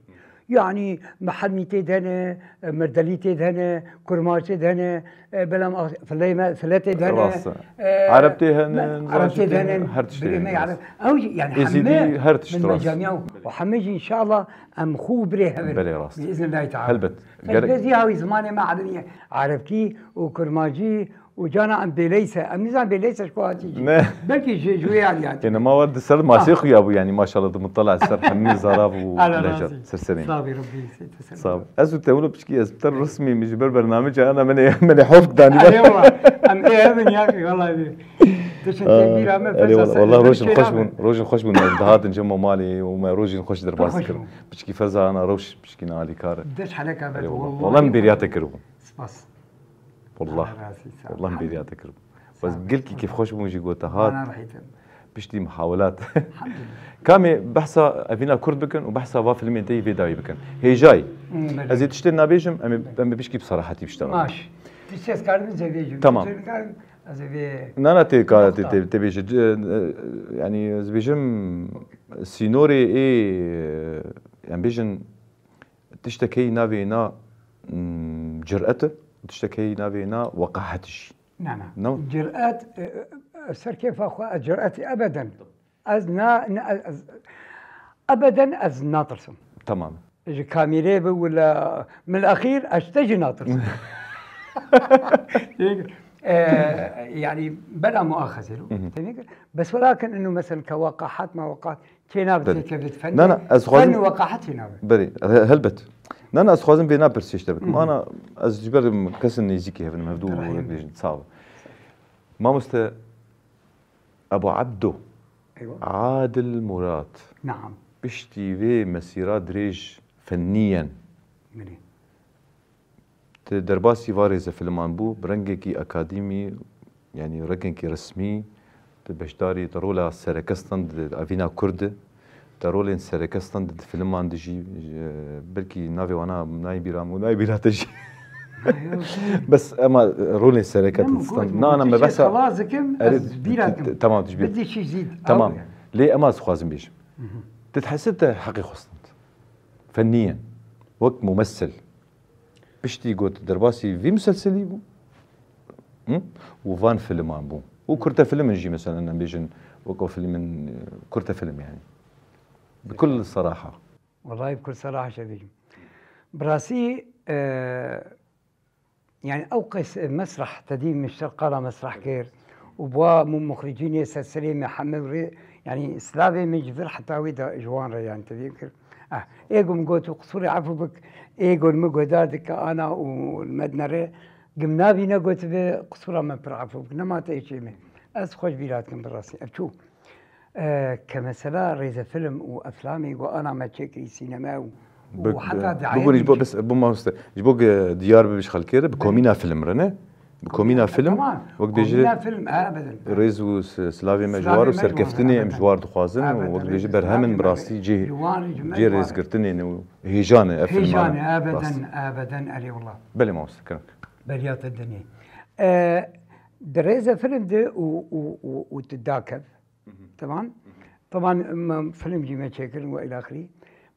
Yani Mihemî tê de ne, Mirdelî tê de ne, Kurmaç tê de ne, e, belam ah, Filê me, File tê de ne, Rast. e, Ereb tê hene, me- Ereb tê de ne, her tiştê birê me hene, yani, rast. Ew jî, yani Êzîdî, heme her tişt min rast. mecamiya û heme jî inşallah em xû birê hev in. Belê rast. Bi iznillahî teala. Helbet. Gerek- Belkî zî hawî zimanê me Erebî ye. Erebkî û Kurmancî û cana em bêleyse, em nizan bêleyse ji ku hatî jî. Ne. Belkî ji, ji wê alî hatî. Ê, nema wa di ser masê Ah. xuya bû, yani maşallah di mutala ser hemî zarav û Ala lehçe. razî. Ser serê. Sağ ol Rabbi, sen teselli. Sağ ol. Ez û te wilo piçkî ez ter resmî min ji ber bername cayana min ê, min ê hofk danî. Erê wala. Em ê hebin ya, wala ê. Tişin Aa, tê bîra me, erê feza wala. ser. Wala rojin Tişin xweş abi. bûn. Rojin xweş bûn. Me dihatin cem malê û me rojin xweş derbas Xweş kir. bûn. Piçkî feza ana roj, piçkî na alîkar. Deş heleka Erê be, wala. wala. Wala min bêriya te kiribû. Spas. Wallah. Allah razî, sağ ol. Wallah min bêriya te kiribû. Sağ ol. Ez gelkî kêfxweş bûm jî ku te hat. Bana rahîtin. Piştî mihawelat. Elhamdülillah. Kamê behsa evîna Kurd bikin û behsa va filmê te yî vê dawî bikin. Hêjayî. Hmm, belê. Ez ê tiştê nabêjim, em ê, em ê pişkî bi sarahetî biştexilin. Baş. Tiştê ez karim ez ê bêjim. Tamam. Tiştê karim ez ê vê Na, na, tê ka-, Nokta. tê, tê, tê bêje, c-, e, yani ez bêjim sînorê ê, em bêjin Tiştekê navê na, mm, cüret e, tiştekê navê na weqahet jî. Na, na. No? Cüret, e, e, ser kêfa xwe, ez cüretî ebeden. Ez na, na, ez, ebeden ez natirsim. Tamam. Ji kamîrê bi wila min axîr ez ji te jî natirsim. E, yani bela muaxezê lo. Hı hı. Tevî kir. Bes welakin inu mesela ke weqahet ma weqahet. Tênabe Belê. têkevit fen. Na, na, ez dixwazim Fen û weqahet tênabe. Belê, he-, helbet. Na, na, ez dixwazim vê na pirsê ji te bikim. Hı hı. Ana, ez ji ber kesin nêzîkî hev in, em hevdû Rahim. wek bêjin, sağ ol. Mamoste Ebu Abdo, Eywa. Adil Murat, Naam. piştî vê mesîra dirêj fenniyen, Belê. Ti derbasî va rêzefilman bû, bi rengekî akademî, yanî rengekî resmî, ti beşdarî, ti rola serekestan di evîna Kurd de, ti rolên serekestan di filman de jî, e, belkî navê wana nayê bîra min û nayê bîra te jî. Bes ema rolên sereket Na, na, me besa xelaz dikim, Erê, ez bîra t-, t-, dikim. Tamam, tu ji bîr. Bidî şî zîd. Tamam. Ew. Lê ema ez dixwazim bêjim. Mhm. Ti dihesî te heqê xwe stend. Fenniyen. Wek mumessil. Piştî got derbasî vî muselselî bû. Hı? Û van filman bû. Û kurte film in jî, mesela, em bêjin, wek o filmin, e, kurte film yani. Bi kul seraha. Wellahî bi kul seraha şevêjim. Bi rastî, e, yani ew qeys mesrah tedî mişter qala mesrah kir. Û bwa mu muxricînê ser serê me heme rê, yani slavê min ji vir heta wê de ji wan re yani tedî kir. Ah, ê gum got û qisûrê efû bik, ê got min guhdar dike ana û mednere. Gim navî ne gotibe qisûra me pir efû bik. Nema te ê çê me. Ez xweş bîra dikim bi rastî. Ev çû. E, ke mesela rêzefilm û eflamê ku ana me çêkirî sîneme û, û Bi-, heta bi-, dayê bibûnî ji bo bes, bo mamoste, ji bo ge diyar bibe ji xelkê re, bi komîna film re ne? Bi komîna film, Tamam. wek bêje Komîna film, ebeden. rêz û s-, silavê me ji Silavê war û me ji wan, serkeftinê em ji ebeden. war dixwazin û Ebeden, wek bêje ebeden. berhemin Silavê bi me rastî cê, ji wan, ji me cê ji war. rêzgirtinê ne û hêjan e ev filman. Hêjan e, ebeden, Rast. ebeden, erê wela. Belê mamoste, kirin. Beriya te dinê. E, di rêzefilm de û, û, û, û tu dakev, Tamam. Tamam, m-, film jî me çêkirin we ilaxirî.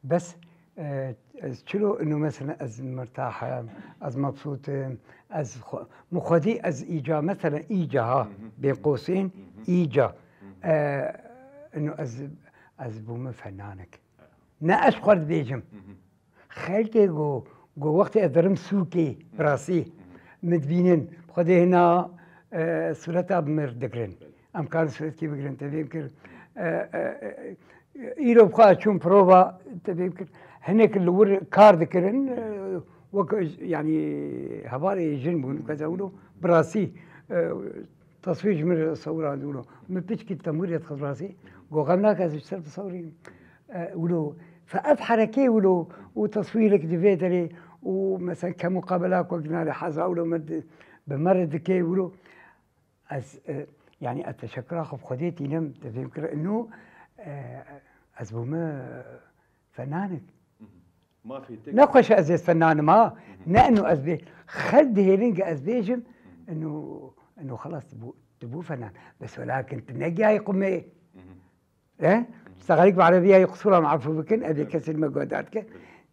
Bes, e, ez çilo inu mesela ez mirtah im, ez mebsût im, ez xwe, min xwedî ez îca, mesela îca ha, bê qosên, îca. E, inu ez, ez bûme fenanek. Ne ez xwe dibêjim. Xelkê ku, ku wextê ez dirim sûkê, bi rastî, min dibînin, Xwedê hina, e, sûreta bi mir digirin. Em karin sûretkî bigirin, te fêm kir. E, e, e, îro bi xwe ez çûm prova, te fêm kir. Hinek li wir kar dikirin, e, wek, yanî, hevalê jin bûn, keza wilo, bi rastî, e, Teswîr ji min re sewirand wilo. Min piçkî temûrê dixist rastî. Got, xem nake, ez ji ser bisewirînim. E, wilo. Fe ev herekê wilo û teswîrek di vê derê û mesela ke muqabela ku ginarê heza wilo me di-, bi me re dike wilo. Ez, e, yani ez teşekkura xwe bi Xwedê tînim, te fêm kir. Ino, e, ez bûme fenanik. Mafê te Ne xweş ez ê fenanim ha. Ne ino ez bê. Xelk dihêlin ge ez bêjim, ino, ino xelas tu bû, tu bû fenan. Bes welakin tu negiyayî qumê. E? Saxalik bi Erebiyayê qusûra min efû bikin, ez ê kesên me guhdar dike.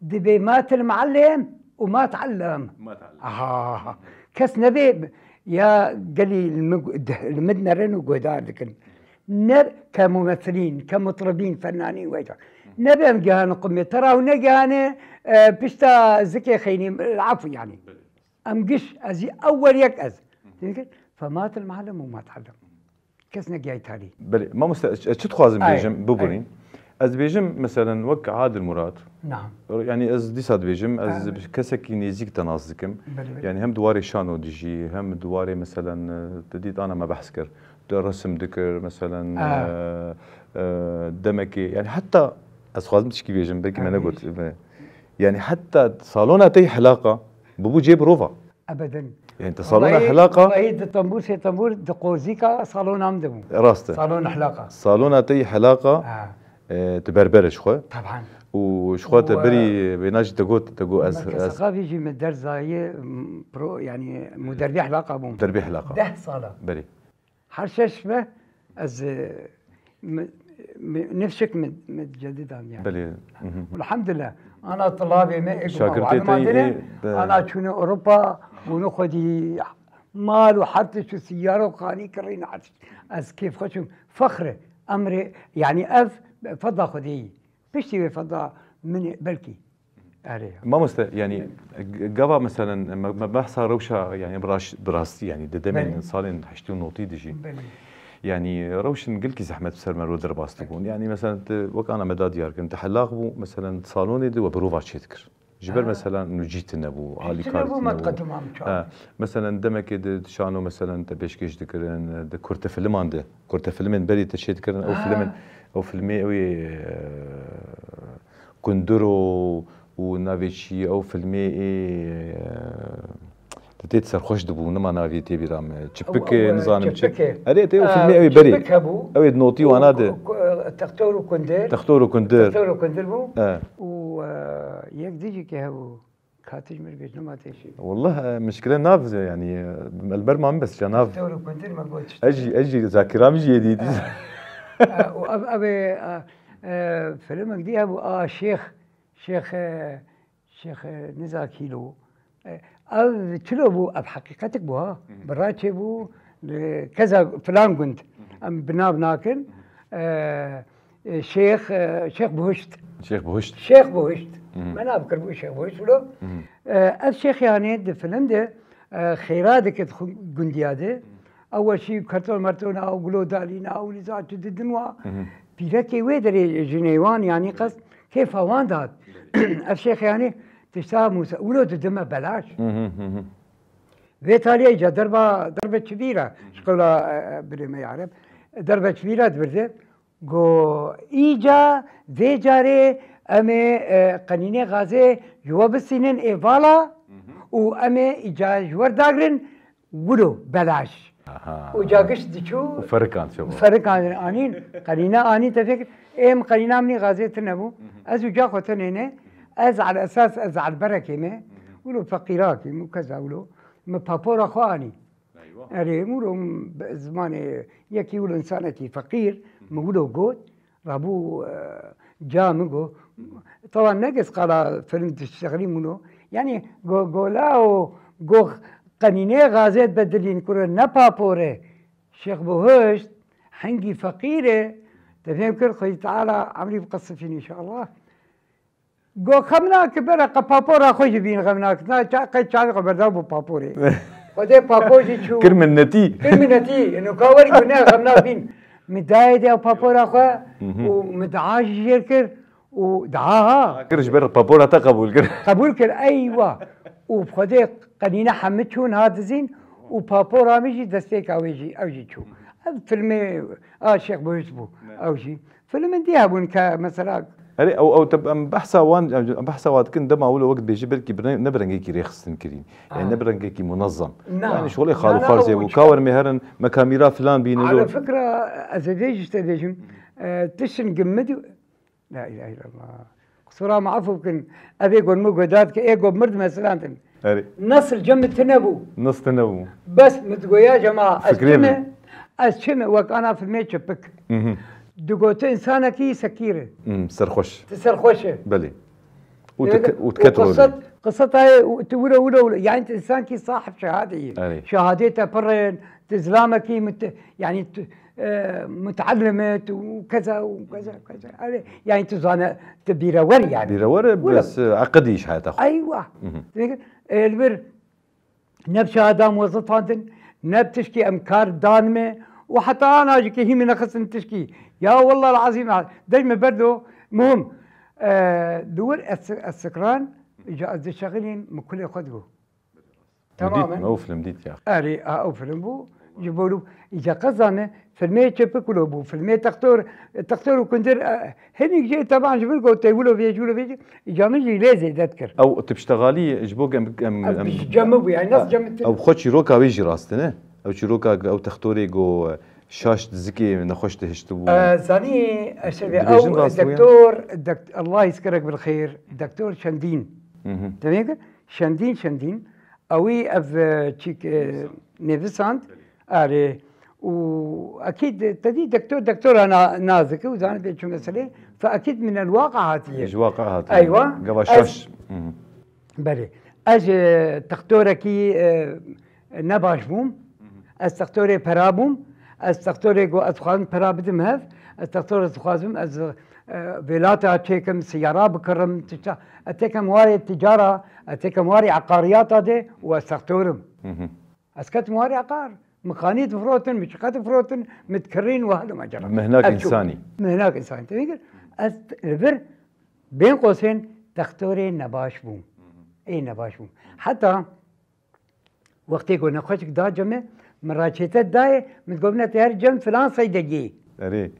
Dibê matil muallim û ma teallim. Ma teallim. Aha. Kes nebê ya gelî li min gu-, li min nerin û guhdar dikin. Ne ke mumessilîn, ke mutribîn, fennanîn weyta. Nebe em gihane qumê te ra û negihane, e, pişta zikê xeynî, e, efû yani. Em giş, ez jî ewwel yek ez. Dîkin, fematil muallim û ma teallim. Kes negiyayî talî. Belê, mamoste, ez, ez çi dixwazim Ay, bêjim, ay. biborîn. Ez dibêjim, meselen, wek Adil Murat. Naam. Yani ez dîsa dibêjim, ez Amin. bi kesekî nêzîk te nas dikim. Belê, belê. Yani hem di warê şano dijî, hem di warê, meselen, e, te dît ana me behs kir. De resim dikir, meselen, Ha. e, e, demekê. Yani heta ez xwazim tişkî bêjim, belkî me Ha, negot. bêj. Me-, yani heta salona te yî hilaqa, bibû cê birova. Ebeden. Yani te salona Wellahî, hilaqa wellahî di tembûr sê tembûr di qozîka salona min de bû. Rast e. Salon hilaqa. Salona te yî hilaqa, Ha. e, tu berber e ji xwe. Taban. Û ji xwe te Û, berî e, bêna jî te got, te got ez, me ez keseqavî jî min derzayê, m, pro, yani muderbî hilaqa bûm. Derbî hilaqa. Deh sala. Berî. Her şeş me ez, e, mi, mi, nifşik mi, mi cedidan yani. Belê. Mhm. Elhamdülillah. Ana tulabê me, ê Şagirdê te ê, e, ana çûne Ewropa, bûne xwedî mal û her tişt û siyar û xanî kirîn her tişt. Ez kêf xwe çûm. Fexre, emrê, yani ev feda xwedî. Piştî wê feda min ê, belkî. Erê. Mamoste, yani, g-, gava, meselen, me, me behsa rewşa, yani, bi raş-, bi rastî, yani, di demên Belê. salên heştî û notî de jî. Belê. Yani, rewşên gelkî zehmet bi ser me re derbas dibûn. Yani, meselen, tu, wek ana me da diyar kirin, tu helaq bû, meselen, salonê de we birova çêdikir. Ji ber, Ha. meselen, nûcî tune bû, Hiç alîkar tune bû, tune me bû. qedim am çar. Ha, meselen, demekê de şano, meselen, te pêşkêş dikirin, di kurte filiman de, kurte filimên berî te çêdikirin, ew Ha. filimên, ew filmê, ew ê, e, Kunduro û navê çi ye, ew filmê ê, e, te tê serxweş dibû, nima navê tê bîra me. Çipik Ew, e, ew, e, nizanim çi. Çipik e. Erê, tê ew E, filmê ew ê berê. Çipik hebû. Ew ê notî wana de. Ku-, ku-, Textor û Kundir. Textor û Kundir. Textor û Kundir bû. E. Û, e, yek dijî ke hebû. Katij mir bêj, nema tê şî. Wallah, e, mişkile nav, yani, e, el ber ma min bes ca nav. Textor û Kundir me got işte. Ez jî, ez jî zakira min jî yê dî. E, e, û ev, ev ê, e, e, filmek dî hebû, a, Şêx, Şêx, e, Şêx, e, Nizakîlo. E, ev çilo bû, ev heqîqetik bû ha. Hı hı. Bi raçê bû, li keza filan gund. Hı hı. Em bi nav nakin. Hı hı. E, e, Şêx, e, Şêx Buhişt. Şêx Buhişt. Şêx Buhişt. Hı hı. Me nav kir bû Şêx Buhişt wilo. Hı hı. E, ev şêx yani di film de, e, xêra dike di xu-, gundiya de. Hı hı. Ew weşî kerton mertona û gulo dalîna û nizam çi didin wa. Hı hı. Pîrekê wê derê jinê wan, yanî qas kêfa wan dat. Ev şêx, yanî tişta Mûsa, wilo didime belaş. Hı hı, hı hı. Vê taliyê ca derba, derbe çivîra, ji qewla, e, e, birê me yarem. Derbe çivîra dibirde. Go, îca vê carê em ê, e, qenînê gazê ji we bisînin ê vala Hı hı. û em ê îca ji we dagirin. Wilo belaş. Aha. Û ca giş diçû Û ferikan çabû. Ferikan anîn, qenîne anîn te fekir. Êm qenîna min î gazê tune bû. Hı hı. Ez û ca xwe tenê ne. Ez al esas, ez al berekê me. Hı hı. Wilo feqîrakî, min keza wilo. Min papora xwe anî. Eywa. Erê, wilo min be-, zimanê yekî wilo însanekî feqîr, Hı hı. min wilo got. Rabû, e, ca min got, tewa ne kes qala film diştexilî min o. Yanî go-, gola û go qenînê gazêt bedilîn kuro ne papore. Şêx Buhişt, hingî feqîr e. Te fêm kir, Xwedî Teala emrî biqesifîn înşallah. Go xem nake bere qe papora xwe jî bîn xem nake. Na ça-, qey çavê xwe berdaw bû paporê. Xwedê papor jî çû. Kir minnetî. Kir minnetî. Ino ka werî ku ne xem nabîn. Mi dayê de papora xwe Hı hı. û mi dua jî jêr kir û dua ha. Kir ji ber papora te qebûl kir. Qebûl kir, eywa. Û bi Xwedê qenîne hemî çûn ha dizîn û papora min jî destpêka wê jî, ew jî çû. Ev filmê a Şêx Buhişt bû, Ne. ew jî. Filmin dî hebûn ke mesela Erê, ew, ew te, em behsa wan, em behsa wan dikin, dema wilo wek dibêjî belkî bi re-, ne bi rengekî rêxistin kirîn. Yani ne bi rengekî munezam. Na. Yani şolê xal û xarzê bû. Ka werin me herin, me kamîra filan bînin. Ala fikra, ez ê vê jî te bêjim. E, tiştin gimid, la ilahe illallah. Qusura me efû bikin. Evê gon min guhdar dike, ê gon mird me silandin. Erê. Nasıl cem tine bû. Nasıl tine bû. Bes min digoya cema, ez çime, ez çime, wek ana filmê çipik. Digote insanekî sekîr e. Hmm, serxweş. Ti serxweş e. Belê. Û Evet, tu ke-, û tu û ket rolê. Qisset, qisset ayê, û tu wilo, wilo, wilo. Yani tu insankî sahib şehadê yî. Erê. Şehadê te pir in, tu zilamekî mute-, yani tu, e, muteallim e, tu keza û keza, keza. Erê, yani tu zane, tu bîrewer yani. Bîrewer e, Wilo. Bes, e, eqidî ji heta xwe. Eywa. Mhm. Tu bêkir, e, li vir ne bi şahedan wezifandin, ne bi tişkî em kar dan me û heta ana jî ke hî min nexistin tişkî. Ya wallah el-azîm, dej me berdo, muhim. E, li wir ez, ez sikran, îca ez dişexilîm, min kulê xwe digo. Tamamen. Dît me, ew film dît ya. Erê, a, ew film bû. Ji bo rû, îca qeza me, filmê çepik wilo bû, filmê textor, textor û kundir, e, hinek jê teban ji vir got, tê wilo vê, ji wilo vê, îca min jî lê zêde dikir. Ew tu piştexalî ji bo em, em, Ev em, ji cem bû, yani nasıl cem ew xwe çîroka wê jî rast e, ne? Ew çîroka, ew textorê go, e, şaş di zikê nexweş dihiştibû. E, zanî, Eşrefê, Dibêjin ew rast bûye. Doktor, dok-, Allah yezkirek bil xêr, Doktor Şendîn. Mhm. Demê kir, Şendîn, Şendîn, ewî ev, e, çîk, e, nêvisand. Erê. Û ekîd te dî doktor, doktora na-, nazik e û zanibê çi meselê. Fe ekîd min el waqi hatiye. Ji waqi hatiye. Eywa. Gava Ez şaş. Hı hı. Belê. Ez, e, textorekî, e, nebaş bûm. Hı hı. Ez textorê pera bûm. Ez textorê got, ez dixwazim pera bidim hev. Ez textor ez dixwazim, ez, e, vêlata çêkim, siyara bikirim, tişta. Ez têkim warê ticara, ez têkim warê eqariyata de û ez textor im. Hı hı. Ez ketim warê eqar. Min xanî difirotin, min çiqet difirotin, min dikirîn û helo mecera. Mihnak Ez çûm. însanî. Mihnak însanî. Te bîkir, ez t-, li vir bên qosên textorê nebaş bûm. Ê nebaş bûm. Heta wextê ku nexweşik da cem min, min raçete dayê, min digot, "Bine te her cem filan seydegiyê." Erê.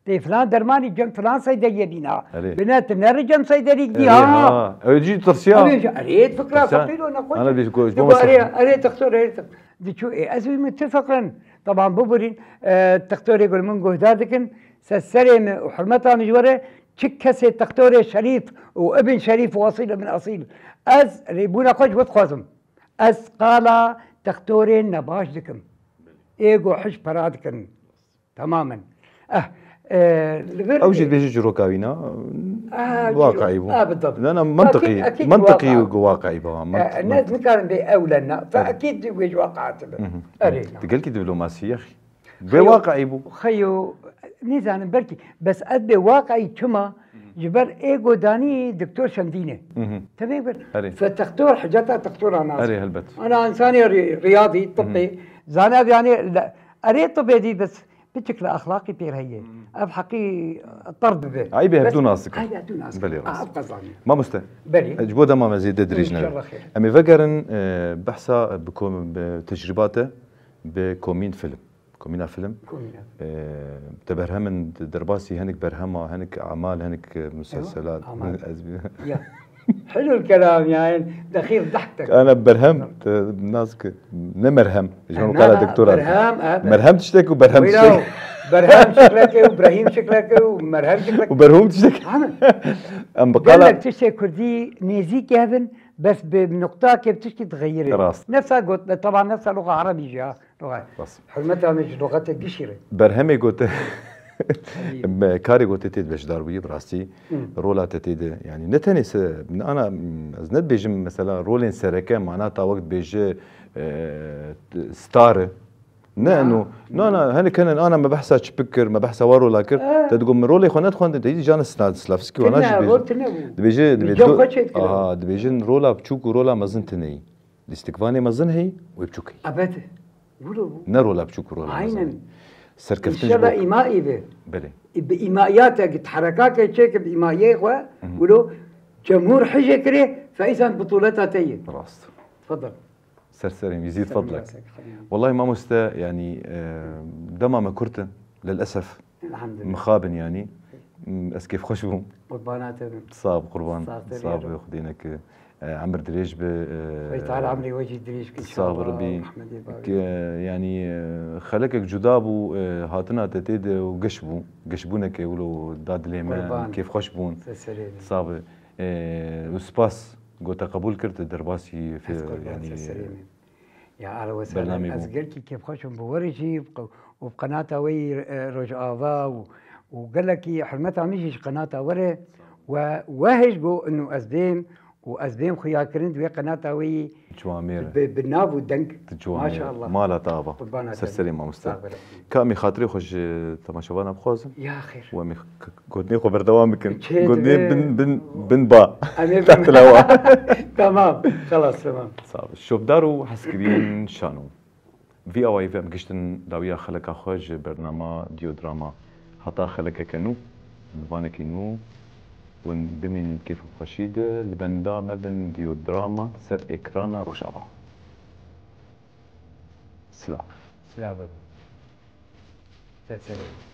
Tê filan dermanî cem filan seydegiyê bîna. Erê. Bine tu neri cem seyderî Erê, dî ha. ha. Ew jî tirsiya. Erê, erê, fikra Tirsiya. feqîr û nexweş. Ana bî ku ji Digo, bo erê, erê, textor, erê, textor. Diçû, ê, ez wî min tu feqrin. Tamam, biburîn. E, textorê gul min guhdar dikin. Se serê min û hurmeta min ji we re çi kesê textorê şerîf û ibn şerîf û asîl ibn asîl. Ez rêbûna xwe ji we dixwazim. Ez qala textorê nebaş dikim. Ê go hiş pera dikin. Tamamen. Eh, e, li vir Ew jî dibêje çîroka wîna, Ah, waqayî bû. Ah, bidabt. Ne, ne, Akîd, mantiqî, akîd mantiqî waqayî. gu waqayî bû, ha, mant-, Eh, ne, mantiqî. nikarin bê ewlen na. Fe Evet. ekîd wê ji waqayî tibin. Mhm. Erê, na. Tu gelkî diplomasî yexî. Bê Xeyo, waqayî bû. xeyo, nizanim belkî. Bes ez bê waqayî çima, ji ber ê godanî doktor Şendîne. Mhm. Tevê bir. Erê. Fe textor, hiceta textora nas. Erê, helbet. Ana insanê ri-, riyadî, tibbê. Mhm. Zane ev yani, le-, erê tibbê dî bes. Piçik li exlaqî pêr heye. Hmm. Ev heqî terd dibe. Eybê Bes hevdû nas dike. Eybê hevdû nas dike. Belê, Ah, rast. ev qezanî. Mamoste, Belê. e, ji bo dema me zêde dirêj nebe. İnşallah xêr. Em ê vegerin, e, behsa bi kom-, bi tecrîba te, bi komîn film. Komîna film. Komîna. E, te berhemin derbasî hinek berhema, hinek emal, hinek, e, muselselat. Emal. Ez Ya. Helu kelam yani. Dexîl dehtek. Ana berhem, te nas ki, ne merhem. Ji Na, hon qala na, doktora. berhem, e, ber- Merhem tiştek û berhem Weyla, tiştek. berhem şikleke û Brahîm şikleke û merhem şikleke. Û berhûm tiştek. Ana. Em bi qala Gelek tiştê kurdî nêzîk hevin, bes bi nuqtakê bi tiştî dixeyirê. Rast. Nefsa got, taban nefsa luxa erebî jî ya. Luxa. Rast. Hurmeta me ji luxetê gişî re. Berhemê gote. Tabii. Me karê gote tê de beşdar bûyî, bi rastî. Hı. Rola te tê de, yani ne tenê se, ne ana, ez ne dibêjim mesela rolên sereke, mana ta wek dibêje, e, star e. Ne, Na, no, na. na, na, hinek hene ana me behsa çipik kir, me behsa wa rola kir. E. Te digot min rolê xwe nedixwendin, te îdî cana Sna-, Slavski wana jî Tine, dibêje. rol tine bû. Dibêje, Min dibê cem do-, xwe çêdikir. aha, dibêjin rola biçûk û rola mezin tine yî. Lîstikvanê mezin heyî, wê biçûk heyî. Ebet. Wilo bû. Ne rola biçûk û rola mezin Aynen. heyî. Serkeftin ji İnşallah bo îma î be. Belê. Bi îmaiyateke, teherekake çêke bi îmaiyê xwe, Mhm. wilo cemhûr hijê kirê, feîzan bitûleta te ye. Rast. Tfadel. Ser serê min, yezîd Ser fadlek. rêsek, xeyr. Wellahî mamoste, yanî, e, dema me kurt in, lilesef. Elhamdülillah. Mixabin yanî. Ez kêfxweş bûm. Qurbana te bim. Sax bi qurban. Sax te bî. Sax bi Xwedê neke. E, emir dirêj bi, e, Xwedê Teala emrê we jî dirêj ki, sax bi inşallah, Rebî. Rehmetê bavê. Ke, yanî, e, xelekek cuda bû, e, hatina te tê de û giş bû. Gişbûneke wilo da dilê me, qurban, kêfxweş bûn. Te serê min. Sax bi. E, û spas ku te qebûl kir, te derbasî, ez qurban, yanî, te serê min. Ya, ala we bernamê bû. Ez gelkî kêfxweş im bi we re jî û bi qenata we yî, e, Rojava û, û gelekî hurmeta min jî ji qenata we re we, we hêj got inu ez dêm û ez dêm xuyakirin di wê qenata we yî. Ciwamêr. Bi, bi nav û deng. Tu ciwamêr. Maşallah. Mala te ava. Qurbana te. Ser serê mamoste. Sağ ol. Ka em ê xatirê xwe ji temaşevana bixwazin. Ya xêr. Û em ê k-, gotinê xwe berdewam bikin. Çê gotinê dibe. Bin, bin, bin ba. Em ê bin. Tatila wa. Tamam. Xelas, tamam. Sağ ol. Şopdar û hezkiriyên şano. Vî awayî ve em giştin dawiya xeleka xwe ji bernama Diyodrama. Heta xelekeke nû, zivanekî nû, hûn bimînin kêf û xweşî de, li benda me bin Diyodrama ser ekrana Rojava. Silav. Silav. Te serê.